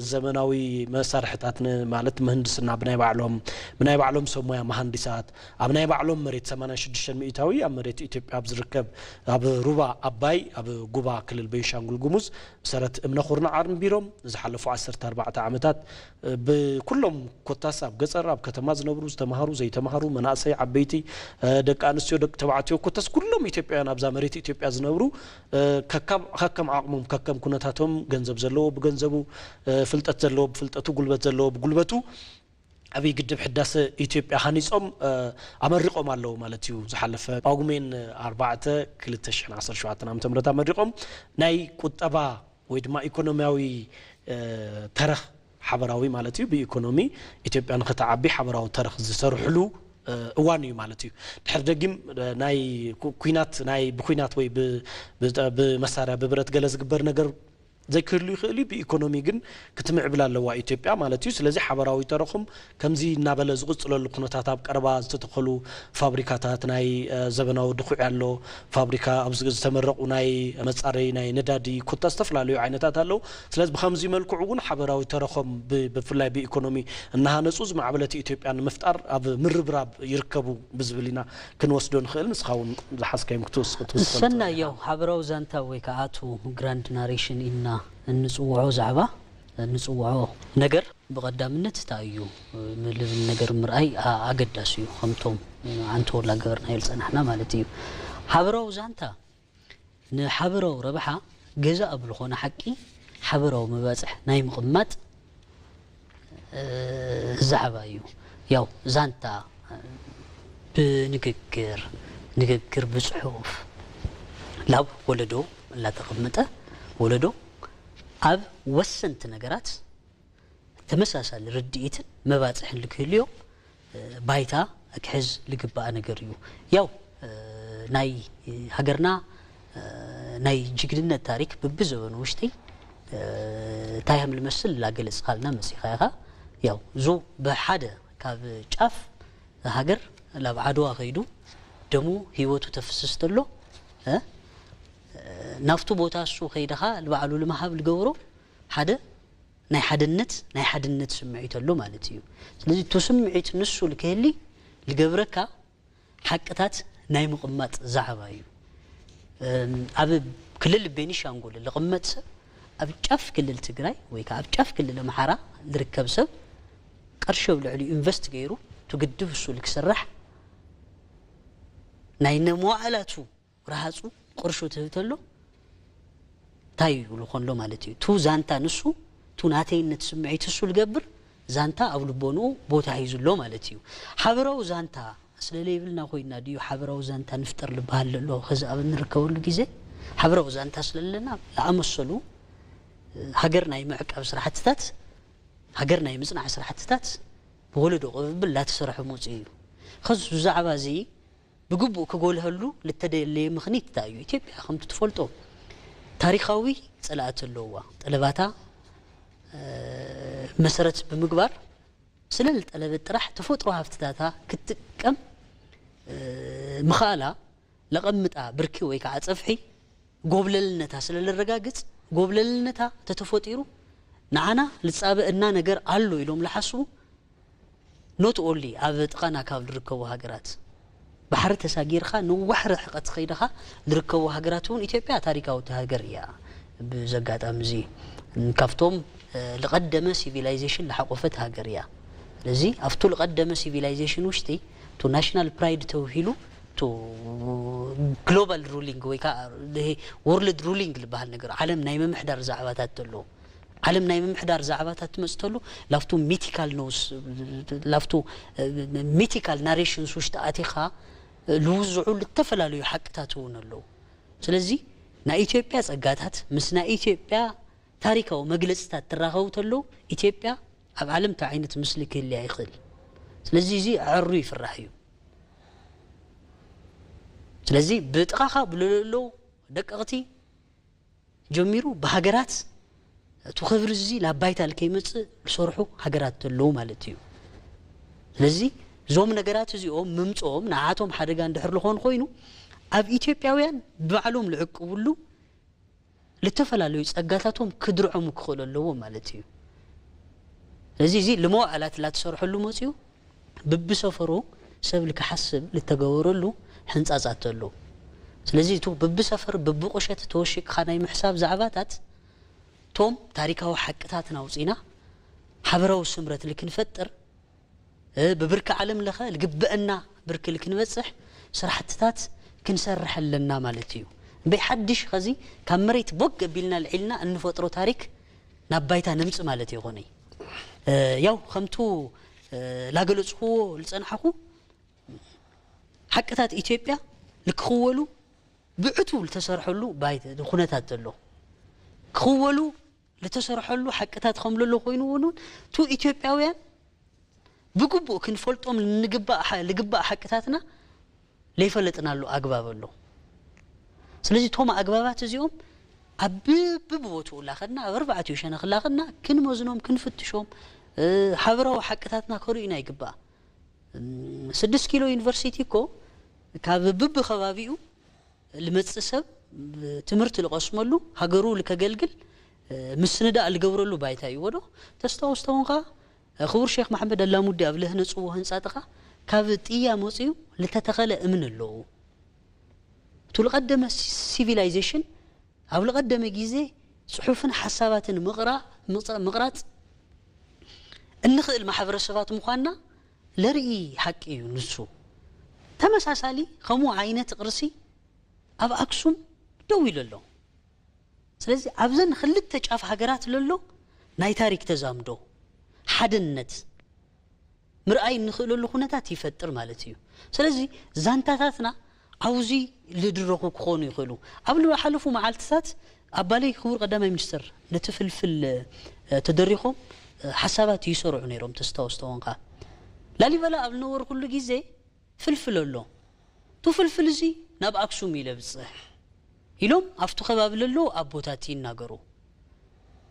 ዘመናዊ መሳርሕታት ማለት ምህንድስና ብናይ ባዕሎም ብናይ ባዕሎም ሰብ ሞያ መሃንዲሳት ኣብ ናይ ባዕሎም መሬት ሰማንያ ሽዱሽተ ሚእታዊ ኣብ መሬት ኢትዮጵያ ኣብ ዝርከብ ኣብ ሩባ ኣባይ ኣብ ጉባ ክልል ቤንሻንጉል ጉሙዝ ብሰረት እምነ ኩርናዕ ኣርንቢሮም ዝሓለፉ ዓሰርተ ኣርባዕተ ዓመታት ብኩሎም ኮታስ ኣብ ገፀር ኣብ ከተማ ዝነብሩ ዝተምሃሩ ዘይተምሃሩ መናእሰይ ዓበይቲ ደቂ ኣንስትዮ ደቂ ተባዕትዮ ኮታስ ኩሎም ኢትዮጵያውያን ኣብዛ መሬት ኢትዮጵያ ዝነብሩ ከከም ዓቕሞም ከከም ኩነታቶም ገንዘብ ዘለዎ ብገንዘቡ ፍልጠት ዘለዎ ብፍልጠቱ ጉልበት ዘለዎ ብጉልበቱ ዓብዪ ግድብ ሕዳሰ ኢትዮጵያ ሃኒፆም ኣመሪቖም ኣለዉ ማለት እዩ። ዝሓለፈ ጳጉሜን ኣርባዕተ ክልተ ሽሕን ዓሰርተ ሸውዓተን ዓመተ ምህረት ኣመሪቖም ናይ ቁጠባ ወይ ድማ ኢኮኖሚያዊ ተረኽ ሓበራዊ ማለት እዩ። ብኢኮኖሚ ኢትዮጵያ ንክትዓቢ ሓበራዊ ተረኽ ዝሰርሕሉ እዋን እዩ ማለት እዩ። ድሕር ደጊም ናይ ኩናት ናይ ብኩናት ወይ ብመሳርያ ብብረት ገለ ዝግበር ነገር ዘይክህሉ ይኽእል እዩ። ብኢኮኖሚ ግን ክትምዕብል ኣለዋ ኢትዮጵያ ማለት እዩ። ስለዚ ሓበራዊ ተረኹም ከምዚ እናበለ ዝቕፅለሉ ኩነታት ኣብ ቀረባ ዝተተኸሉ ፋብሪካታት ናይ ዘበናዊ ድኹዒ ኣሎ ፋብሪካ ኣብዚ ዝተመረቑ ናይ መፃረይ ናይ ነዳዲ ኮታ ዝተፈላለዩ ዓይነታት ኣለዉ። ስለዚ ብከምዚ መልክዑ እውን ሓበራዊ ተረኾም ብፍላይ ብኢኮኖሚ እናሃነፁ ዝማዕበለት ኢትዮጵያ ንምፍጣር ኣብ ምርብራብ ይርከቡ ብዝብል ኢና ክንወስዶ ንኽእል። ንስኻ እውን ዝሓዝካዮም ክትውስኽ ትውስኽ ሰናይ ያው ሓበራዊ ዛንታ ወይ ከዓ ኣቱ ግራንድ ናሬሽን ኢልና እንፅውዖ ዛዕባ እንፅውዖ ነገር ብቐዳምነት እንታይ እዩ ንልብል ነገር ምርኣይ ኣገዳሲ እዩ። ከምቶም ዓንተወላ ገበርናዮ ዝፀናሕና ማለት እዩ። ሓበራዊ ዛንታ ንሓበራዊ ረብሓ ገዛ ኣብ ዝኾነ ሓቂ ሓበራዊ መባፅሕ ናይ ምቕማጥ ዛዕባ እዩ። ያው ዛንታ ብንግግር ንግግር ብፅሑፍ ላብ ወለዶ እናተቐመጠ ወለዶ ኣብ ወሰንቲ ነገራት ተመሳሳሊ ርድኢትን መባፅሕን ልክህልዮ ባይታ ክሕዝ ልግባእ ነገር እዩ። ያው ናይ ሃገርና ናይ ጅግንነት ታሪክ ብብዘበኑ ውሽጢ እንታይ ከም ልመስል ላገለፅካልና መፂኻ ኢኻ። ያው ዙ ብሓደ ካብ ጫፍ ሃገር ላብ ዓድዋ ከይዱ ደሙ ህይወቱ ተፍስስ ተሎ ናብቱ ቦታ እሱ ከይድኻ ልባዕሉ ልምሃብ ልገብሮ ሓደ ናይ ሓድነት ናይ ሓድነት ስምዒት ኣሎ ማለት እዩ። ስለዚ እቱ ስምዒት ንሱ ልክህሊ ልገብረካ ሓቅታት ናይ ምቕማጥ ዛዕባ እዩ። ኣብ ክልል ቤኒሻንጉል ልቕመጥ ሰብ ኣብ ጫፍ ክልል ትግራይ ወይ ከዓ ኣብ ጫፍ ክልል ኣምሓራ ዝርከብ ሰብ ቅርሺ ኣብ ልዕሊኡ ኢንቨስት ገይሩ እቲ ግድብ እሱ ልክስራሕ ናይ ነመዋዕላቱ ረሃፁ ቅርሹ ትህብ ተሎ እንታይ ይብሉ ኮንሎ ማለት እዩ። ቱ ዛንታ ንሱ ቱ ናተይነት ስምዒት እሱ ልገብር ዛንታ ኣብ ልቦንኡ ቦታ ሒዙ ኣሎ ማለት እዩ። ሓበራዊ ዛንታ ስለ ለይብልና ኮይና ድዩ ሓበራዊ ዛንታ ንፍጠር ልበሃል ዘሎ? ከዚ ኣብ እንርከበሉ ግዜ ሓበራዊ ዛንታ ስለለና ዝኣመሰሉ ሃገር ናይ ምዕቃብ ስራሕትታት ሃገር ናይ ምጽናዕ ስራሕትታት ብወለዶ ቅብብል ላተሰርሐ መጽኡ እዩ። ከዚ ብዛዕባ እዚ ብግቡእ ክጎልሀሉ ልተደለየ ምኽኒት እንታይ እዩ? ኢትዮጵያ ከምቲ ትፈልጦ ታሪኻዊ ጸላእቲ ኣለውዋ። ጠለባታ መሰረት ብምግባር ስለ ልጠለበት ጥራሕ ተፈጥሮ ሃፍትታታ ክትጥቀም ምኽኣላ ለቐምጣ ብርኪ ወይ ከዓ ጸፍሒ ጎብለልነታ ስለ ልረጋግጽ ጎብለልነታ ተተፈጢሩ ንዓና ልጻበእና ነገር ኣሎ ኢሎም ልሓስቡ not only ኣብ ጥቓና ካብ ዝርከቡ ሃገራት ባሕሪ ተሳጊርካ ነዋሕ ርሕቐት ከይድኻ ዝርከቡ ሃገራት እውን ኢትዮጵያ ታሪካዊት ሃገር እያ። ብዚ ኣጋጣሚ እዚ ካብቶም ልቐደመ ሲቪላይዜሽን ዝሓቆፈት ሃገር እያ። ስለዚ ኣብቱ ልቐደመ ሲቪላይዜሽን ውሽጢ ቱ ናሽናል ፕራይድ ተውሂሉ ቱ ግሎባል ሩሊንግ ወይ ከዓ ወርልድ ሩሊንግ ዝበሃል ነገር ዓለም ናይ ምምሕዳር ዛዕባታት ተሎ ዓለም ናይ ምምሕዳር ዛዕባታት ትመፅ ተሎ ላፍቱ ሚቲካል ነውስ ላፍቱ ሚቲካል ናሬሽንስ ውሽጢ ኣቲኻ ልውዝዑ ልተፈላለዩ ሓቅታት እውን ኣለዉ። ስለዚ ናይ ኢትዮጵያ ጸጋታት ምስ ናይ ኢትዮጵያ ታሪካዊ መግለጽታት ትራኸቡ ተለዉ ኢትዮጵያ ኣብ ዓለም እንታይ ዓይነት ምስሊ ክህልያ ይኽእል? ስለዚ እዚ ኣዕሩ ይፍራሕ እዩ። ስለዚ ብጥቓኻ ብለለለዉ ደቀቕቲ ጀሚሩ ብሃገራት እቲ ክብሪ እዚ ናብ ባይታ ልከይመፅእ ዝሰርሑ ሃገራት ኣለዉ ማለት እዩ። ስለዚ እዞም ነገራት እዚኦም ምምፅኦም ንዓቶም ሓደጋ እንድሕር ዝኾኑ ኮይኑ ኣብ ኢትዮጵያውያን ብባዕሎም ልዕቅብሉ ልተፈላለዩ ጸጋታቶም ክድርዐሙ ክኽእሉ ኣለዎም ማለት እዩ። ስለዚ እዚ ልመዋዕላት ላትሰርሐሉ መፅዩ ብብሰፈሩ ሰብ ልክሓስብ ልተገበረሉ ሕንጻጻት ኣሎ። ስለዚ እቱ ብብሰፈር ብብቁሸት ተወሺቅኻ ናይ ምሕሳብ ዛዕባታት ቶም ታሪካዊ ሓቅታትና ኣውፂና ሓበራዊ ስምረት ልክንፈጥር ብብርኪ ዓለም ለኸ ልግበአና ብርኪ ልክንበፅሕ ስራሕትታት ክንሰርሕ ኣለና ማለት እዩ። እምበይ ሓድሽ ኸዚ ካብ መሬት ቦግ ኣቢልና ልዒልና እንፈጥሮ ታሪክ ናብ ባይታ ነምፅ ማለት ይኾነ። ያው ከምቱ ላገለፅክዎ ልፀናሕኹ ሓቅታት ኢትዮጵያ ልክኽወሉ ብዕቱ ልተሰርሐሉ ኩነታት ዘሎ ክኽወሉ ልተሰርሐሉ ሓቅታት ከም ለሎ ኮይኑ እውን ቱ ኢትዮጵያውያን ብግቡእ ክንፈልጦም ንግባእ ልግባእ ሓቅታትና ለይፈለጥናሉ ኣግባብ ኣሎ። ስለዚ እቶም ኣግባባት እዚኦም ኣብ ብብቦትኡ ላኸድና ኣብ ኣርባዕቲኡ ሸነኽ ላኸድና ክንመዝኖም ክንፍትሾም ሓበራዊ ሓቅታትና ከርእዩና ይግባእ። ስድስት ኪሎ ዩኒቨርሲቲ እኮ ካብ ብብከባቢኡ ልመጽእ ሰብ ትምህርቲ ልቐስመሉ ሃገሩ ልከገልግል ምስንዳእ ልገብረሉ ባይታ እዩ ወዶ ተስታውስተውን ከዓ ክቡር ሼክ መሓመድ ኣላሙዲ ኣብ ለህነፅዎ ህንፃ ጥኻ ካብ ጥያ መፅዩ ልተተኸለ እምን ኣለዉ። እቱ ልቐደመ ሲቪላይዜሽን ኣብ ልቐደመ ግዜ ፅሑፍን ሓሳባትን ምቕራፅ እንኽእል ማሕበረሰባት ምዃንና ለርኢ ሓቂ እዩ። ንሱ ተመሳሳሊ ከምኡ ዓይነት ቅርሲ ኣብ ኣክሱም ደው ኢሉ ኣሎ። ስለዚ ኣብዘን ክልተ ጫፍ ሃገራት ለሎ ናይ ታሪክ ተዛምዶ ሓድነት ምርኣይ እንኽእለሉ ኩነታት ይፈጥር ማለት እዩ። ስለዚ ዛንታታትና ኣብዙ ልድረኹ ክኾኑ ይኽእሉ። ኣብ ዝሓለፉ መዓልትታት ኣባለይ ክቡር ቀዳማይ ሚኒስትር ነቲ ፍልፍል ተደሪኾም ሓሳባት ይሰርዑ ነይሮም። ተስታወስተወንካ ላሊበላ ኣብ ዝነበርኩሉ ግዜ ፍልፍል ኣሎ። እቲ ፍልፍል እዚ ናብ ኣክሱም እዩ ለብፅሕ ኢሎም ኣብቲ ከባቢ ለለዉ ኣቦታት ይናገሩ።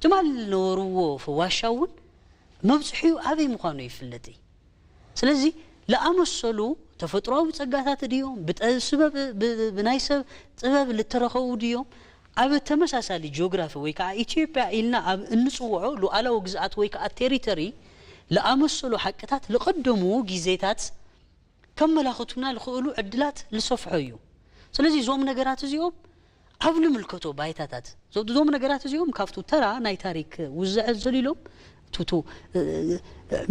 ትማል ዝነበርዎ ዋሻ እውን መብፅሒኡ ኣበይ ምዃኑ ይፍለጥ እዩ። ስለዚ ለኣመሰሉ ተፈጥሮዊ ፀጋታት ድዮም ብናይ ሰብ ጥበብ ልተረኸቡ ድዮም ኣብ ተመሳሳሊ ጂኦግራፊ ወይ ከዓ ኢትዮጵያ ኢልና ኣብ እንፅውዖ ሉዓላዊ ግዝኣት ወይ ከዓ ቴሪተሪ ለኣመሰሉ ሓቅታት ልቐደሙ ግዜታት ከመላኽቱና ልኽእሉ ዕድላት ልሰፍሖ እዩ። ስለዚ እዞም ነገራት እዚኦም ኣብ ንምልከቶ ባይታታት እዞም ነገራት እዚኦም ካብቱ ተራ ናይ ታሪክ ውዝዐት ዘሊሎም ቱ ቱ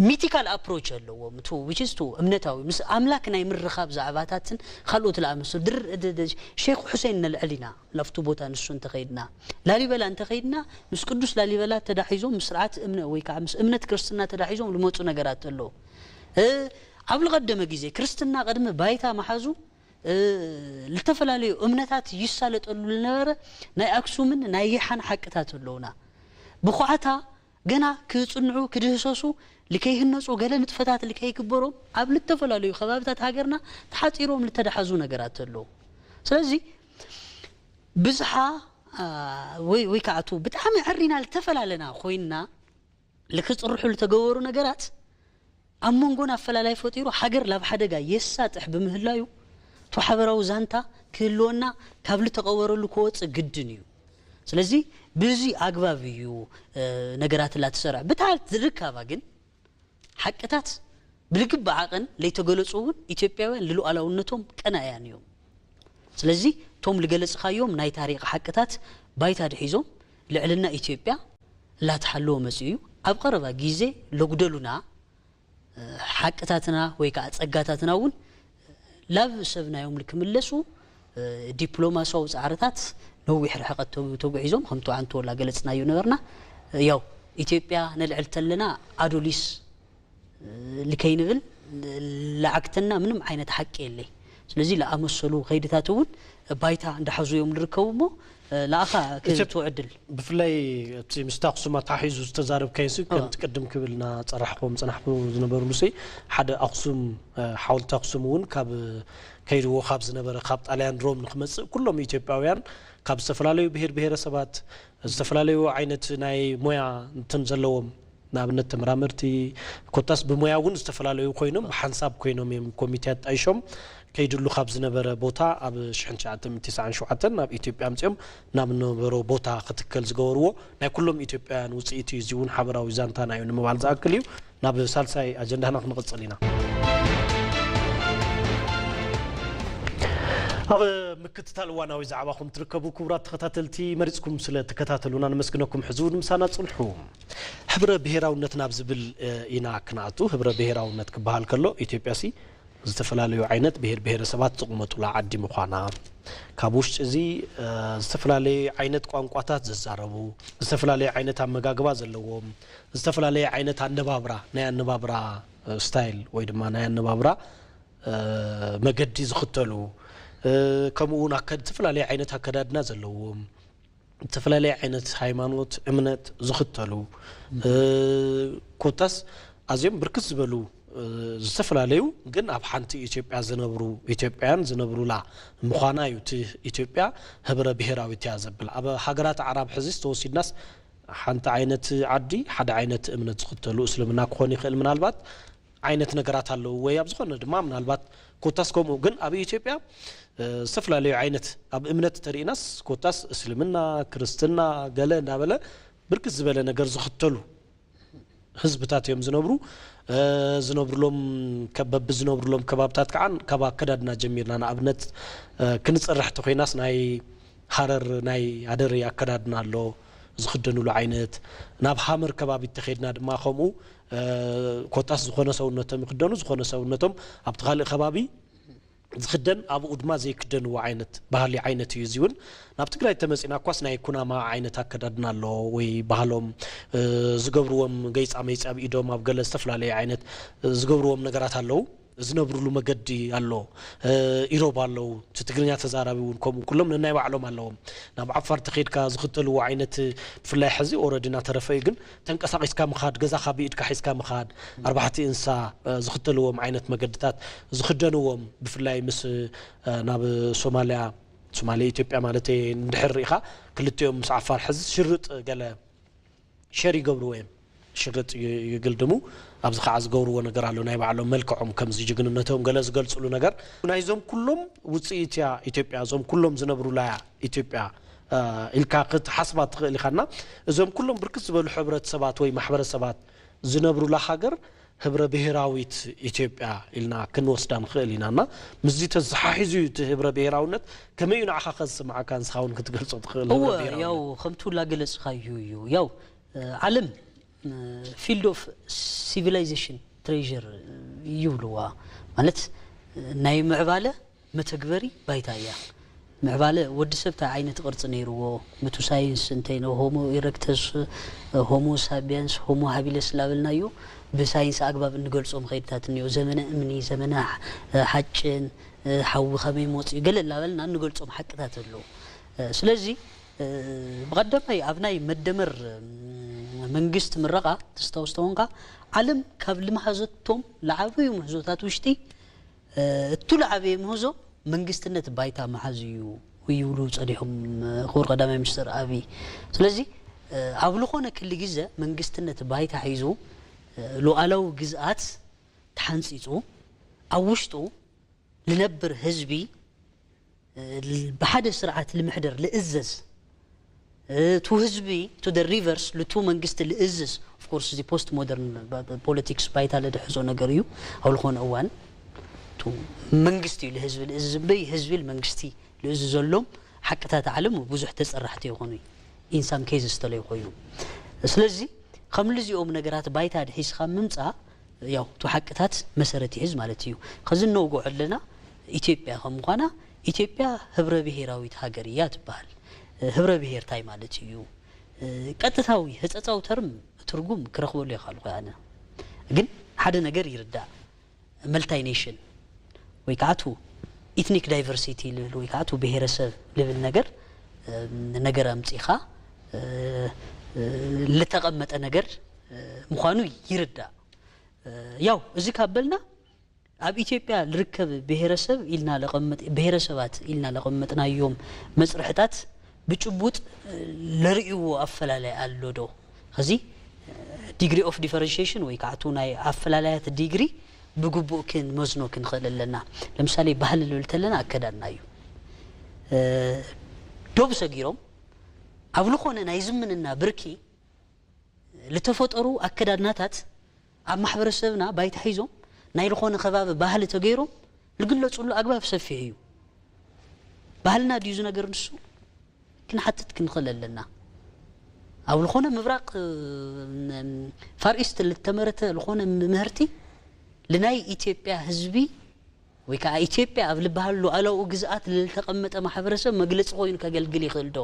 ሚቲካል ኣፕሮች ኣለዎም ቱ which is ቱ እምነታዊ ምስ ኣምላክ ናይ ምርኻብ ዛዕባታትን ካልኦት ዝኣመሰሉ ድር ድ- ድ- ሼክ ሑሴን ነልዕል ኢና ናብቱ ቦታ ንሱ እንተኸይድና ላሊበላ እንተኸይድና ምስ ቅዱስ ላሊበላ ተዳሒዞም ምስ ስርዓት እምነ ወይ ከዓ ምስ እምነት ክርስትና ተዳሒዞም ዝመፁ ነገራት ኣለዉ እ፣ ኣብ ዝቐደመ ግዜ ክርስትና ቅድሚ ባይታ መሓዙ እ፣ ዝተፈላለዩ እምነታት ይሳለጠሉ ዝነበረ ናይ ኣክሱምን ናይ ይሓን ሓቅታት ኣለውና ብኳዕታ ገና ክጽንዑ ክድህሰሱ ልከይህነጹ ገለ ንጥፈታት ልከይግበሮም ኣብ ልተፈላለዩ ከባብታት ሃገርና ተሓጺሮም ልተደሓዙ ነገራት ኣለዉ ስለዚ ብዝሓ ወይ ወይ ከዓቱ ብጣዕሚ ዕሪና ልተፈላለና ኮይንና ልክጽርሑ ልተገበሩ ነገራት ኣብ መንጎና ኣፈላላይ ፈጢሩ ሃገር ላብ ሓደጋ የሳጥሕ ብምህላዩ እቶ ሓበራዊ ዛንታ ክህልወና ካብ ልተቐወረሉ ክወፅእ ግድን እዩ። ስለዚ ብዚ ኣግባብ እዩ ነገራት ላትሰርዕ ብታ ዝርካባ ግን ሓቅታት ብልግባእ ዓቐን ለይተገለፁ እውን ኢትዮጵያውያን ልሉኣላውነቶም ቀናእያን እዮም። ስለዚ እቶም ልገለፅኻዮም ናይ ታሪኽ ሓቅታት ባይታ ድሒዞም ልዕልና ኢትዮጵያ ላተሓለወ መፅኡ እዩ። ኣብ ቀረባ ግዜ ለጉደሉና ሓቅታትና ወይ ከዓ ፀጋታትና እውን ላብ ሰብናዮም ልክምለሱ ዲፕሎማሲያዊ ፃዕርታት ነዊሕ ርሕቀት ተጉ- ተጉዒዞም ከምቲ ዓንቱ ወላ ገለፅናዮ ነበርና። ያው ኢትዮጵያ ነልዕል ተለና ኣዶሊስ ልከይንብል ለዓግተና ምንም ዓይነት ሓቂ የለይ። ስለዚ ለኣመሰሉ ከይድታት እውን ባይታ እንዳሓዙ እዮም ዝርከቡ እሞ ለኣኻ ኢትዮጵ- ክትወዕድል ብፍላይ እቲ ምስቲ ኣክሱም ኣተሓሒዙ ዝተዛረብካዮ ሲ ከምቲ ቅድም ክብል እናፀራሕኹም ፅናሕኩ ዝነበርሉ ሲ ሓደ ኣክሱም ሓወልቲ ኣክሱም እውን ካብ ከይድዎ ካብ ዝነበረ ካብ ጣልያን ሮም ንክመፅእ ኩሎም ኢትዮጵያውያን ካብ ዝተፈላለዩ ብሄር ብሄረሰባት ዝተፈላለዩ ዓይነት ናይ ሞያ እንትን ዘለዎም ንኣብነት ተመራመርቲ ኮታስ ብሞያ እውን ዝተፈላለዩ ኮይኖም ብሓንሳብ ኮይኖም እዮም ኮሚቴ ኣጣይሾም ከይድሉ ካብ ዝነበረ ቦታ ኣብ ሽሕን ትሽዓተ ሚእትን ተስዓን ሸውዓተን ናብ ኢትዮጵያ ኣምፅኦም ናብ ነበሮ ቦታ ክትከል ዝገበርዎ ናይ ኩሎም ኢትዮጵያውያን ውፅኢት እዩ። እዚ እውን ሓበራዊ ዛንታና እዩ ንምባል ዝኣክል እዩ። ናብ ሳልሳይ ኣጀንዳና ክንቕፅል ኢና። ኣብ ምክትታል እዋናዊ ዛዕባኹም ትርከቡ ክቡራት ተኸታተልቲ መሪፅኩም ስለ ትከታተሉና ነመስግነኩም። ሕዚ እውን ምሳና ፅንሑ። ሕብረ ብሄራውነት ናብ ዝብል ኢና ክነኣቱ። ህብረ ብሄራውነት ክበሃል ከሎ ኢትዮጵያ ሲ ዝተፈላለዩ ዓይነት ብሄር ብሄረሰባት ዝቕመጡላ ዓዲ ምዃና ካብ ውሽጢ እዚ ዝተፈላለዩ ዓይነት ቋንቋታት ዝዛረቡ ዝተፈላለዩ ዓይነት ኣመጋግባ ዘለዎም ዝተፈላለየ ዓይነት ኣነባብራ ናይ ኣነባብራ ስታይል ወይ ድማ ናይ ኣነባብራ መገዲ ዝኽተሉ ከምኡ እውን ዝተፈላለዩ ዓይነት ኣከዳድና ዘለዎም ዝተፈላለየ ዓይነት ሃይማኖት እምነት ዝኽተሉ ኮታስ ኣዝዮም ብርክት ዝበሉ ዝተፈላለዩ ግን ኣብ ሓንቲ ኢትዮጵያ ዝነብሩ ኢትዮጵያውያን ዝነብሩላ ምዃና እዩ። እቲ ኢትዮጵያ ህብረ ብሄራዊት እያ ዘብል። ኣብ ሃገራት ኣዕራብ ሕዚ ዝተወሲድናስ ሓንቲ ዓይነት ዓዲ ሓደ ዓይነት እምነት ዝኽተሉ እስልምና ክኾን ይኽእል ምናልባት ዓይነት ነገራት ኣለዉ ወይ ኣብ ዝኾነ ድማ ምናልባት ኮታስ ከምኡ ግን ኣብ ኢትዮጵያ ዝተፈላለዩ ዓይነት ኣብ እምነት ተሪእናስ ኮታስ እስልምና ክርስትና ገለ እንዳበለ ብርክት ዝበለ ነገር ዝኽተሉ ህዝብታት እዮም ዝነብሩ። ዝነብሩሎም በቢ ዝነብሩሎም ከባብታት ከዓ ካብ ኣከዳድና ጀሚርና ንኣብነት ክንፅርሕ ተኮይናስ ናይ ሃረር ናይ ኣደሪ ኣከዳድና ኣሎ ዝኽደኑሉ ዓይነት ናብ ሃመር ከባቢ ተኸድና ድማ ከምኡ ኮታስ ዝኾነ ሰውነቶም ይኽደኑ ዝኾነ ሰውነቶም ኣብቲ ካልእ ከባቢ ዝኽደን ኣብኡ ድማ ዘይክደንዎ ዓይነት ባህሊ ዓይነት እዩ። እዚ እውን ናብ ትግራይ ተመፂና እኳስ ናይ ኩናማ ዓይነት ኣከዳድና ኣሎ ወይ ባህሎም ዝገብርዎም ገይፃ መይፂ ኣብ ኢዶም ኣብ ገለ ዝተፈላለየ ዓይነት ዝገብርዎም ነገራት ኣለዉ። ዝነብርሉ መገዲ ኣሎ። ኢሮብ ኣለዉ። እቲ ትግርኛ ተዛራቢ እውን ከምኡ ኩሎም ነናይ ባዕሎም ኣለዎም። ናብ ዓፋር ተኸይድካ ዝኽተልዎ ዓይነት ብፍላይ ሕዚ ኦረዲ እናተረፈ እዩ ግን ተንቀሳቒስካ ምኻድ ገዛኻ ብኢድካ ሒዝካ ምኻድ ኣርባሕቲ እንስሳ ዝኽተልዎም ዓይነት መገድታት ዝኽደንዎም ብፍላይ ምስ ናብ ሶማልያ ሶማሌ ኢትዮጵያ ማለት እንድሕር ርኢኻ ክልቲኦም ምስ ዓፋር ሕዚ ሽርጥ ገለ ሸር ይገብርዎ እዮም። ሽርጥ ይግልድሙ። ኣብዚ ከዓ ዝገብርዎ ነገር ኣሎ ናይ ባዕሎም መልክዖም ከምዚ ጅግንነቶም ገለ ዝገልፅሉ ነገር ናይዞም ኩሎም ውፅኢት እያ ኢትዮጵያ እዞም ኩሎም ዝነብሩላ እያ ኢትዮጵያ ኢልካ ክትሓስባ ትኽእል ኢኻ እና እዞም ኩሎም ብርክት ዝበሉ ሕብረተሰባት ወይ ማሕበረሰባት ዝነብሩላ ሃገር ህብረ ብሔራዊት ኢትዮጵያ ኢልና ክንወስዳ ንኽእል ኢና። እና ምስዚ ተዘሓሒዙ እዩ እቲ ህብረ ብሔራውነት። ከመይ እዩ ንዓኻ ከዝስምዓካ፣ ንስኻ እውን ክትገልጾ ትኽእል? እወ፣ ህብረ ብሔራውነት ያው ከምቲ ላገለጽካዩ እዩ። ያው ዓለም ፊልድ ኦፍ ሲቪላይዜሽን ትሬር ይብልዋ። ማለት ናይ ምዕባለ መተግበሪ ባይታ እያ። ምዕባለ ወዲ ሰብ እንታይ ዓይነት ቅርፂ ነይርዎ፣ ምቱ ሳይንስ እንተይ ነው፣ ሆሞ ኢረክተስ፣ ሆሞ ሳቢያንስ፣ ሆሞ ሃቢለስ ላበልናዮ፣ ብሳይንስ ኣግባብ እንገልፆም ኸይድታት እኒኦ። ዘመነ እምኒ፣ ዘመነ ሓጭን፣ ሓዊ ከመይ መፅኡ፣ ገለ ላበልና እንገልፆም ሓቅታት ኣለዉ። ስለዚ ብቐዳማይ ኣብ ናይ መደመር መንግስቲ ምረቓ ተስታውስተውንካ፣ ዓለም ካብ ልምሃዘቶም ለዓበዩ ምህዞታት ውሽጢ እቱ ለዓበየ ምህዞ መንግስትነት ባይታ መሓዝ እዩ ይብሉ ጸኒሖም ክቡር ቀዳማይ ሚኒስትር ኣብይ። ስለዚ ኣብ ዝኾነ ክሊ ግዜ መንግስትነት ባይታ ሒዙ ሉዓላዊ ግዝኣት ተሓንጺጹ ኣብ ውሽጡ ልነብር ህዝቢ ብሓደ ስርዓት ልምሕደር ልእዘዝ ቱ ህዝቢ ቱ ደ ሪቨርስ ልቱ መንግስቲ ልእዝዝ። ኦፍኮርስ እዚ ፖስት ሞደርን ፖለቲክስ ባይታ ለድሕዞ ነገር እዩ። ኣብ ዝኾነ እዋን ቱ መንግስቲ እዩ ልህዝቢ ልእዝዝ እምበይ ህዝቢ ልመንግስቲ ልእዝዘሎም ሓቅታት ዓለም ብዙሕ ተፀራሕቲ ይኾኑ ኢንሳም ኬዝስ ተለይ ኮይኑ። ስለዚ ከም ልዚኦም ነገራት ባይታ ድሒዝካ ምምፃእ ያው ቱ ሓቅታት መሰረት ይሕዝ ማለት እዩ። ከዚ እነውግዖ ኣለና ኢትዮጵያ ከም ምዃና ኢትዮጵያ ህብረ ብሔራዊት ሃገር እያ ትበሃል። ህብረ ብሔር ታይ ማለት እዩ? ቀጥታዊ ህፀፃዊ ተርም ትርጉም ክረኽበሉ ይኽኣልኩ ኣነ። ግን ሓደ ነገር ይርዳእ። መልታይ ኔሽን ወይ ከዓ ቱ ኢትኒክ ዳይቨርሲቲ ልብል ወይ ከዓ ቱ ብሔረሰብ ልብል ነገር ነገር ኣምፂኻ ልተቐመጠ ነገር ምዃኑ ይርዳእ። ያው እዚ ካብ በልና ኣብ ኢትዮጵያ ልርከብ ብሔረሰብ ኢልና ለቐመጥ ብሔረሰባት ኢልና ለቐመጥናዮም መፅርሕታት ብጭቡጥ ለርእይዎ ኣፈላለይ ኣሎ ዶ? ከዚ ዲግሪ ኦፍ ዲፈረንሽሽን ወይ ከዓ ናይ ኣፈላለያት ዲግሪ ብግቡእ ክንመዝኖ ክንኽእል ኣለና። ለምሳሌ ባህሊ ልብል ተለና ኣከዳድና እዩ። ዶብ ሰጊሮም ኣብ ዝኾነ ናይ ዝምንና ብርኪ ልተፈጠሩ ኣከዳድናታት ኣብ ማሕበረሰብና ባይታ ሒዞም ናይ ዝኾነ ከባቢ ባህሊ ተገይሮም ልግለፁሉ ኣግባብ ሰፊሕ እዩ። ባህልና ድዩ ዝነገር ንሱ? ክንሓትት ክንኽእል ኣለና። ኣብ ዝኾነ ምብራቕ ፋር ኢስት ልተመረተ ዝኾነ ምህርቲ ልናይ ኢትዮጵያ ህዝቢ ወይ ከዓ ኢትዮጵያ ኣብ ልበሃል ሉዓላዊ ግዝኣት ልተቐመጠ ማሕበረሰብ መግለፂ ኮይኑ ከገልግል ይኽእል ዶ?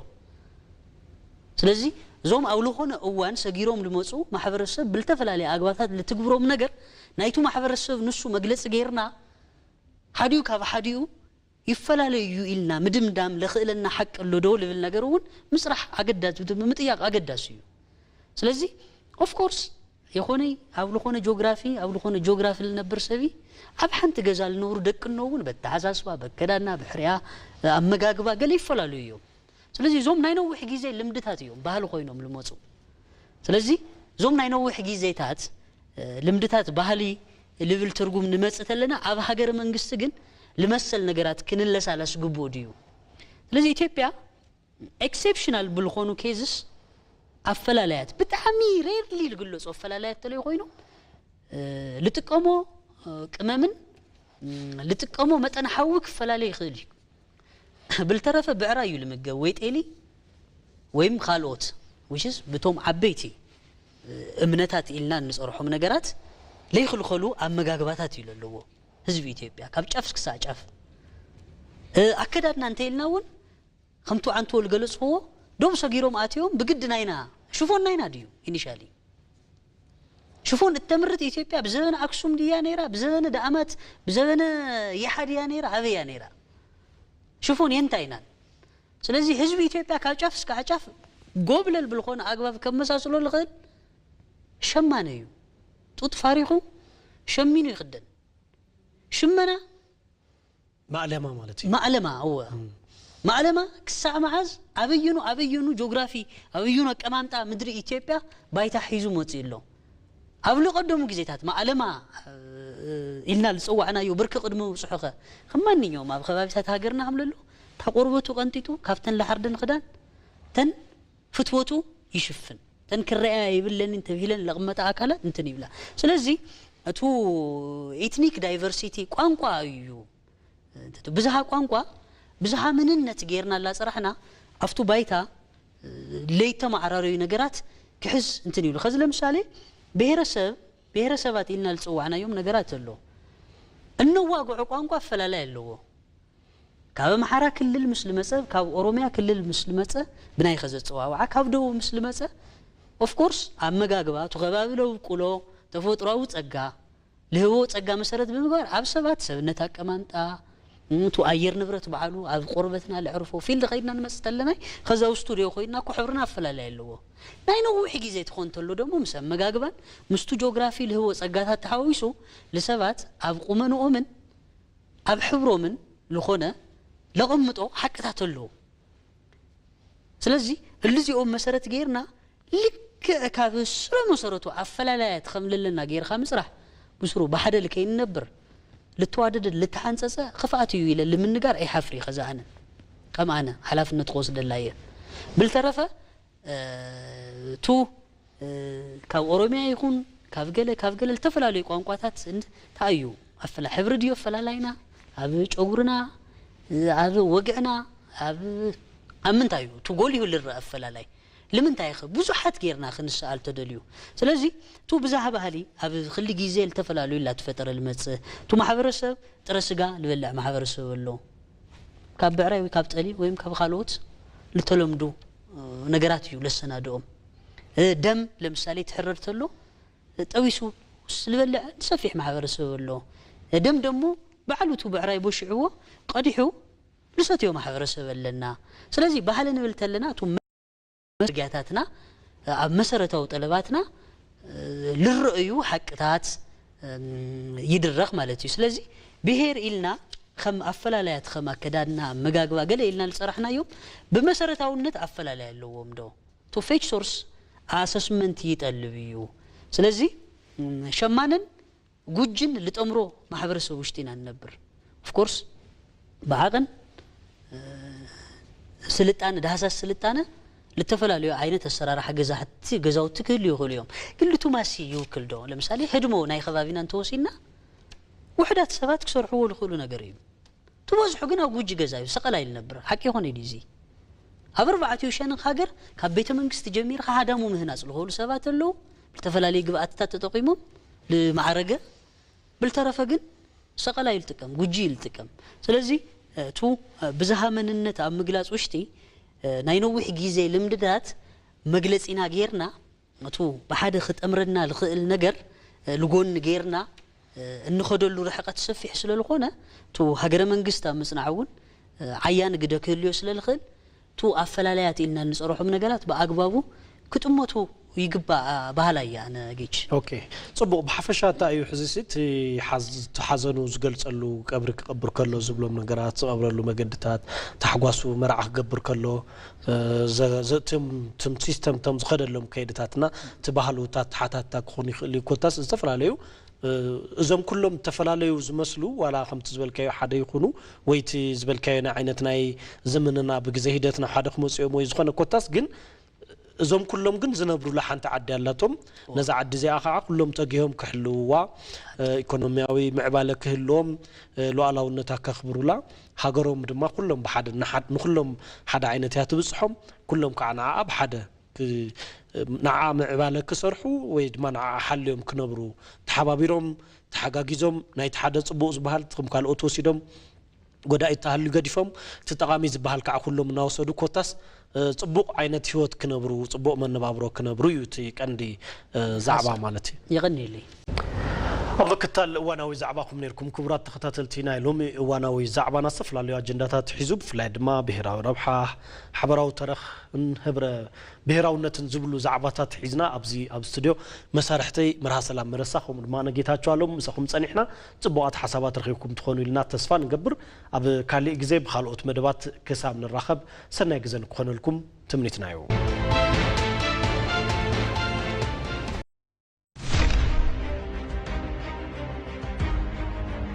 ስለዚ እዞም ኣብ ዝኾነ እዋን ሰጊሮም ልመፁ ማሕበረሰብ ብልተፈላለየ ኣግባታት ልትግብሮም ነገር ናይቱ ማሕበረሰብ ንሱ መግለፂ ገይርና ሓዲኡ ካብ ሓዲኡ ይፈላለዩ እዩ ኢልና ምድምዳም ለኽእለና ሓቂ ኣሎ ዶ ልብል ነገር እውን ምፅራሕ ኣገዳሲ ምጥያቕ ኣገዳሲ እዩ። ስለዚ ኦፍኮርስ የኾነ ኣብ ዝኾነ ጆግራፊ ኣብ ዝኾነ ጆግራፊ ልነብር ሰቢ ኣብ ሓንቲ ገዛ ልነብሩ ደቂ እኖ እውን በተሓሳስባ በከዳና ብሕርያ ኣመጋግባ ገለ ይፈላለዩ እዮም። ስለዚ እዞም ናይ ነዊሕ ግዜ ልምድታት እዮም ባህሊ ኮይኖም ልመፁ። ስለዚ እዞም ናይ ነዊሕ ግዜታት ልምድታት ባህሊ ልብል ትርጉም ንመፅእ ተለና ኣብ ሃገረ መንግስቲ ግን ልመሰል ነገራት ክንለሳለስ ግቡእ ድዩ? ስለዚ ኢትዮጵያ ኤክሴፕሽናል ብልኾኑ ኬዝስ ኣፈላለያት ብጣዕሚ ሬርሊ ልግለፁ ኣፈላለያት ተለይ ኮይኖም ልጥቀሞ ቅመምን ልጥቀሞ መጠን ሓዊ ክፈላለ ይኽእል እዩ። ብልተረፈ ብዕራይ እዩ ልምገብ ወይ ጤሊ ወይም ካልኦት which is ብቶም ዓበይቲ እምነታት ኢልና እንፀርሖም ነገራት ለይኽልኸሉ ኣመጋግባታት እዩ ለለዎ ህዝቢ ኢትዮጵያ ካብ ጫፍ ክሳዕ ጫፍ። ኣከዳድና እንተ ኢልና እውን ከምቱ ዓንቶ ልገለፅዎ ዶብ ሰጊሮም ኣትዮም ብግዲ ናይና ሽፎን ናይና ድዩ ኢኒሻሊ ሽፎን እተምርት ኢትዮጵያ ብዘበነ ኣክሱም ድያ ነይራ ብዘበነ ዳኣማት ብዘበነ ይሓ ድያ ነይራ ኣበይ እያ ነይራ? ሽፎን የንታይ ናን ስለዚ ህዝቢ ኢትዮጵያ ካብ ጫፍ እስካዕ ጫፍ ጎብለል ብልኾነ ኣግባብ ከመሳስሎ ልኽእል ሸማነ እዩ። ጡጥ ፋሪኹ ሸሚኑ ይኽደን። ሽመና ማእለማ ማለት እዩ። ማእለማ እወ ማእለማ ክሳዕ መዓዝ ኣበየኑ ኣበየኑ ጆግራፊ ኣበየኑ ኣቀማምጣ ምድሪ ኢትዮጵያ ባይታ ሒዙ መፂኡ ኣሎ። ኣብ ልቀደሙ ግዜታት ማእለማ ኢልና ዝፀዋዕናዮ ብርኪ ቅድሚ ምብፅሑ ኸ ከም ማንኛውም ኣብ ከባቢታት ሃገርና ከም ለሎ እታ ቆርበቱ ቀንጢጡ ካብተን ለሓርደን ክዳን ተን ፍትወቱ ይሽፍን ተን ክረኣያ የብለንን ተብሂለን ለቕመጣ ኣካላት እንትን ይብላ። ስለዚ እቱ ኤትኒክ ዳይቨርሲቲ ቋንቋ እዩ። ብዝሃ ቋንቋ፣ ብዝሃ መንነት ጌርና ላፅራሕና ኣብቱ ባይታ ለይተመዓራረዩ ነገራት ክሕዝ እንትን ይብሉ። ከዚ ለምሳሌ ብሔረሰብ ብሔረሰባት ኢልና ዝፅዋዕናዮም ነገራት ኣሎ። እነዋግዖ ቋንቋ ኣፈላላይ ኣለዎ። ካብ ኣምሓራ ክልል ምስ ልመፀ፣ ካብ ኦሮሚያ ክልል ምስ ልመፀ፣ ብናይ ኸዘ ፅዋዋዓ ካብ ደቡብ ምስ ልመፀ፣ ኦፍኮርስ ኣመጋግባ እቲ ከባቢ ለውቅሎ ተፈጥሯዊ ፀጋ ልህቦ ጸጋ መሰረት ብምግባር ኣብ ሰባት ሰብነት ኣቀማምጣ፣ እቱ ኣየር ንብረት በዓሉ ኣብ ቆርበትና ልዕርፎ ፊልድ ከይድና ንመጽእ ተለናይ ኸዛው ስቱዲዮ ኮይና እኮ ሕብርና ኣፈላለይ ኣለዎ። ናይ ነዊሕ ግዜ ትኾን ተሎ ደሞ ምስ ኣመጋግባን ምስቱ ጆግራፊ ልህቦ ጸጋታት ተሓዊሱ ልሰባት ኣብ ቁመንኦምን ኣብ ሕብሮምን ልኾነ ለቐምጦ ሓቅታት ኣለዉ። ስለዚ እልዚኦም መሰረት ጌርና ልክዕ ካብ ስረ መሰረቱ ኣፈላላያት ከም ለለና ጌርካ ምፅራሕ ብስሩ ብሓደ ልከይንነብር ልተዋደደ ልተሓንፀፀ ክፍኣት እዩ ኢለ ልምንጋር ኣይሓፍር እየ። ከዛ ኣነ ከም ኣነ ሓላፍነት ክወስደላ እየ። ብልተረፈ እ፣ ቱ እ፣ ካብ ኦሮሚያ ይኹን ካብ ገለ ካብ ገለ ዝተፈላለዩ ቋንቋታት እንታይ እዩ ኣፈላ ሕብሪ ድዩ ኣፈላላይና ኣብ ጨጉርና ኣብ ወግዕና ኣብ ኣብ ምንታይ እዩ እቲ ጎሊሁ ልረአ ኣፈላላይ? ንምንታይ ኸ ብዙሓት ጌርና ክንሰኣል ተደልዩ? ስለዚ እቱ ብዝሃ ባህሊ ኣብ ክሊ ግዜ ልተፈላለዩ ላ ትፈጠረ ልመጽእ እቱ ማሕበረሰብ ጥረ ስጋ ልበልዕ ማሕበረሰብ ኣሎ። ካብ ብዕራይ ወይ ካብ ጠሊ ወይም ካብ ካልኦት ልተለምዱ ነገራት እዩ ለሰናድኦም። ደም ለምሳሌ ትሕረር ተሎ ጠቢሱ ልበልዕ ሰፊሕ ማሕበረሰብ ኣሎ። ደም ደሞ ባዕሉ እቱ ብዕራይ ቦሽዕዎ ቀዲሑ ልሰትዮ ማሕበረሰብ ኣለና። ስለዚ ባህሊ ንብል ተለና እቱ መርጊያታትና ኣብ መሰረታዊ ጠለባትና ልረእዩ ሓቅታት ይድረኽ ማለት እዩ። ስለዚ ብሄር ኢልና ከም ኣፈላላያት ከም ኣከዳድና ኣመጋግባ ገለ ኢልና ዝፀራሕናዮም ብመሰረታውነት ኣፈላላይ ኣለዎም ዶ? ቱ ፌች ሶርስ ኣሰስመንት ይጠልብ እዩ። ስለዚ ሸማንን ጉጅን ልጠምሮ ማሕበረሰብ ውሽጢ ኢና ንነብር። ኦፍኮርስ ብዓቐን ስልጣነ ዳህሳስ ስልጣነ ልተፈላለዩ ዓይነት ኣሰራርሓ ገዛሕቲ ገዛውቲ ክህሉ ይኽእሉ እዮም። ግን ልቱማሲ ይውክል ዶ? ለምሳሌ ህድሞ ናይ ከባቢና እንተወሲድና ውሕዳት ሰባት ክሰርሕዎ ዝኽእሉ ነገር እዩ። ትበዝሑ ግን ኣብ ጉጂ ገዛ እዩ ሰቐላ ኢልነብር ሓቂ ይኾነ ድዩ እዚ? ኣብ ኣርባዕቲኡ ሸነኽ ሃገር ካብ ቤተ መንግስቲ ጀሚርካ ሃዳሙ ምህናፅ ዝኽእሉ ሰባት ኣለዉ። ዝተፈላለዩ ግብኣትታት ተጠቂሞም ልማዕረገ ብልተረፈ ግን ሰቐላ ይልጥቀም ጉጂ ይልጥቀም። ስለዚ እቱ ብዝሃ መንነት ኣብ ምግላፅ ውሽጢ ናይ ነዊሕ ግዜ ልምድታት መግለፂና ጌርና እቱ ብሓደ ክጠምረና ልኽእል ነገር ልጎኒ ጌርና እንኸደሉ ርሕቐት ሰፊሕ ስለ ዝኾነ እቱ ሃገረ መንግስት ኣብ ምፅናዕ እውን ዓያን ግደ ክህልዮ ስለ ልኽእል እቱ ኣፈላላያት ኢልና ንፀረሖም ነገራት ብኣግባቡ ክጥመቱ ይግባእ ባህላ እያ ኣነ ጌች። ኦኬ፣ ፅቡቕ። ብሓፈሻ እንታይ እዩ ሕዚ ሲ እቲ ሓዝ- እቲ ሓዘኑ ዝገልፀሉ ቀብሪ ክቐብር ከሎ ዝብሎም ነገራት ዝቐብረሉ መገድታት ታሕጓሱ መርዓ ክገብር ከሎ እ፣ ዘ- ዘ- እቶም እቶም ሲስተም እቶም ዝኸደሎም ከይድታትና እቲ ባህሉ እታ ተሓታትታ ክኾኑ ይኽእል እዩ ኮታስ ዝተፈላለዩ እዞም ኩሎም ዝተፈላለዩ ዝመስሉ ዋላ ከምቲ ዝበልካዮ ሓደ ይኹኑ ወይ እቲ ዝበልካዮ ናይ ዓይነት ናይ ዘመንና ብግዜ ሂደት ናብ ሓደ ክመፁ እዮም ወይ ዝኾነ ኮታስ ግን እዞም ኩሎም ግን ዝነብሩላ ሓንቲ ዓዲ ኣላቶም። ነዛ ዓዲ እዚኣ ከዓ ኩሎም ተጊሆም ክሕልውዋ፣ ኢኮኖሚያዊ ምዕባለ ክህልዎም፣ ሉዓላውነታ ከኽብሩላ፣ ሃገሮም ድማ ኩሎም ብሓደ ንሓድ ንኩሎም ሓደ ዓይነት እያ ትብፅሖም። ኩሎም ከዓ ንዓኣ ብሓደ ንዓ ምዕባለ ክሰርሑ ወይ ድማ ንዓ ሓልዮም ክነብሩ ተሓባቢሮም ተሓጋጊዞም ናይቲ ሓደ ፅቡቕ ዝበሃል ትም ካልኦት ወሲዶም ጎዳኢ ተሃልዩ ገዲፎም እቲ ጠቓሚ ዝበሃል ከዓ ኩሎም እናወሰዱ ኮታስ ፅቡቕ ዓይነት ህይወት ክነብሩ ፅቡቕ መነባብሮ ክነብሩ እዩ እቲ ቀንዲ ዛዕባ ማለት እዩ። የቐንየለይ። ኣብ ምክታል እዋናዊ ዛዕባኹም ነርኩም ክቡራት ተኸታተልቲ ናይ ሎሚ እዋናዊ ዛዕባና ዝተፈላለዩ ኣጀንዳታት ሒዙ ብፍላይ ድማ ብሄራዊ ረብሓ ሓበራዊ ተረኽን ህብረ ብሄራውነትን ዝብሉ ዛዕባታት ሒዝና ኣብዚ ኣብ ስቱድዮ መሳርሕተይ መርሃ ሰላም መረሳ ከምኡ ድማ ነጌታቸው ኣለሙ ምሳኹም ጸኒሕና ጽቡቓት ሓሳባት ረኺብኩም ትኾኑ ኢልና ተስፋ ንገብር። ኣብ ካሊእ ግዜ ብኻልኦት መደባት ክሳብ ንራኸብ ሰናይ ግዘ ንክኾነልኩም ትምኒትና እዩ።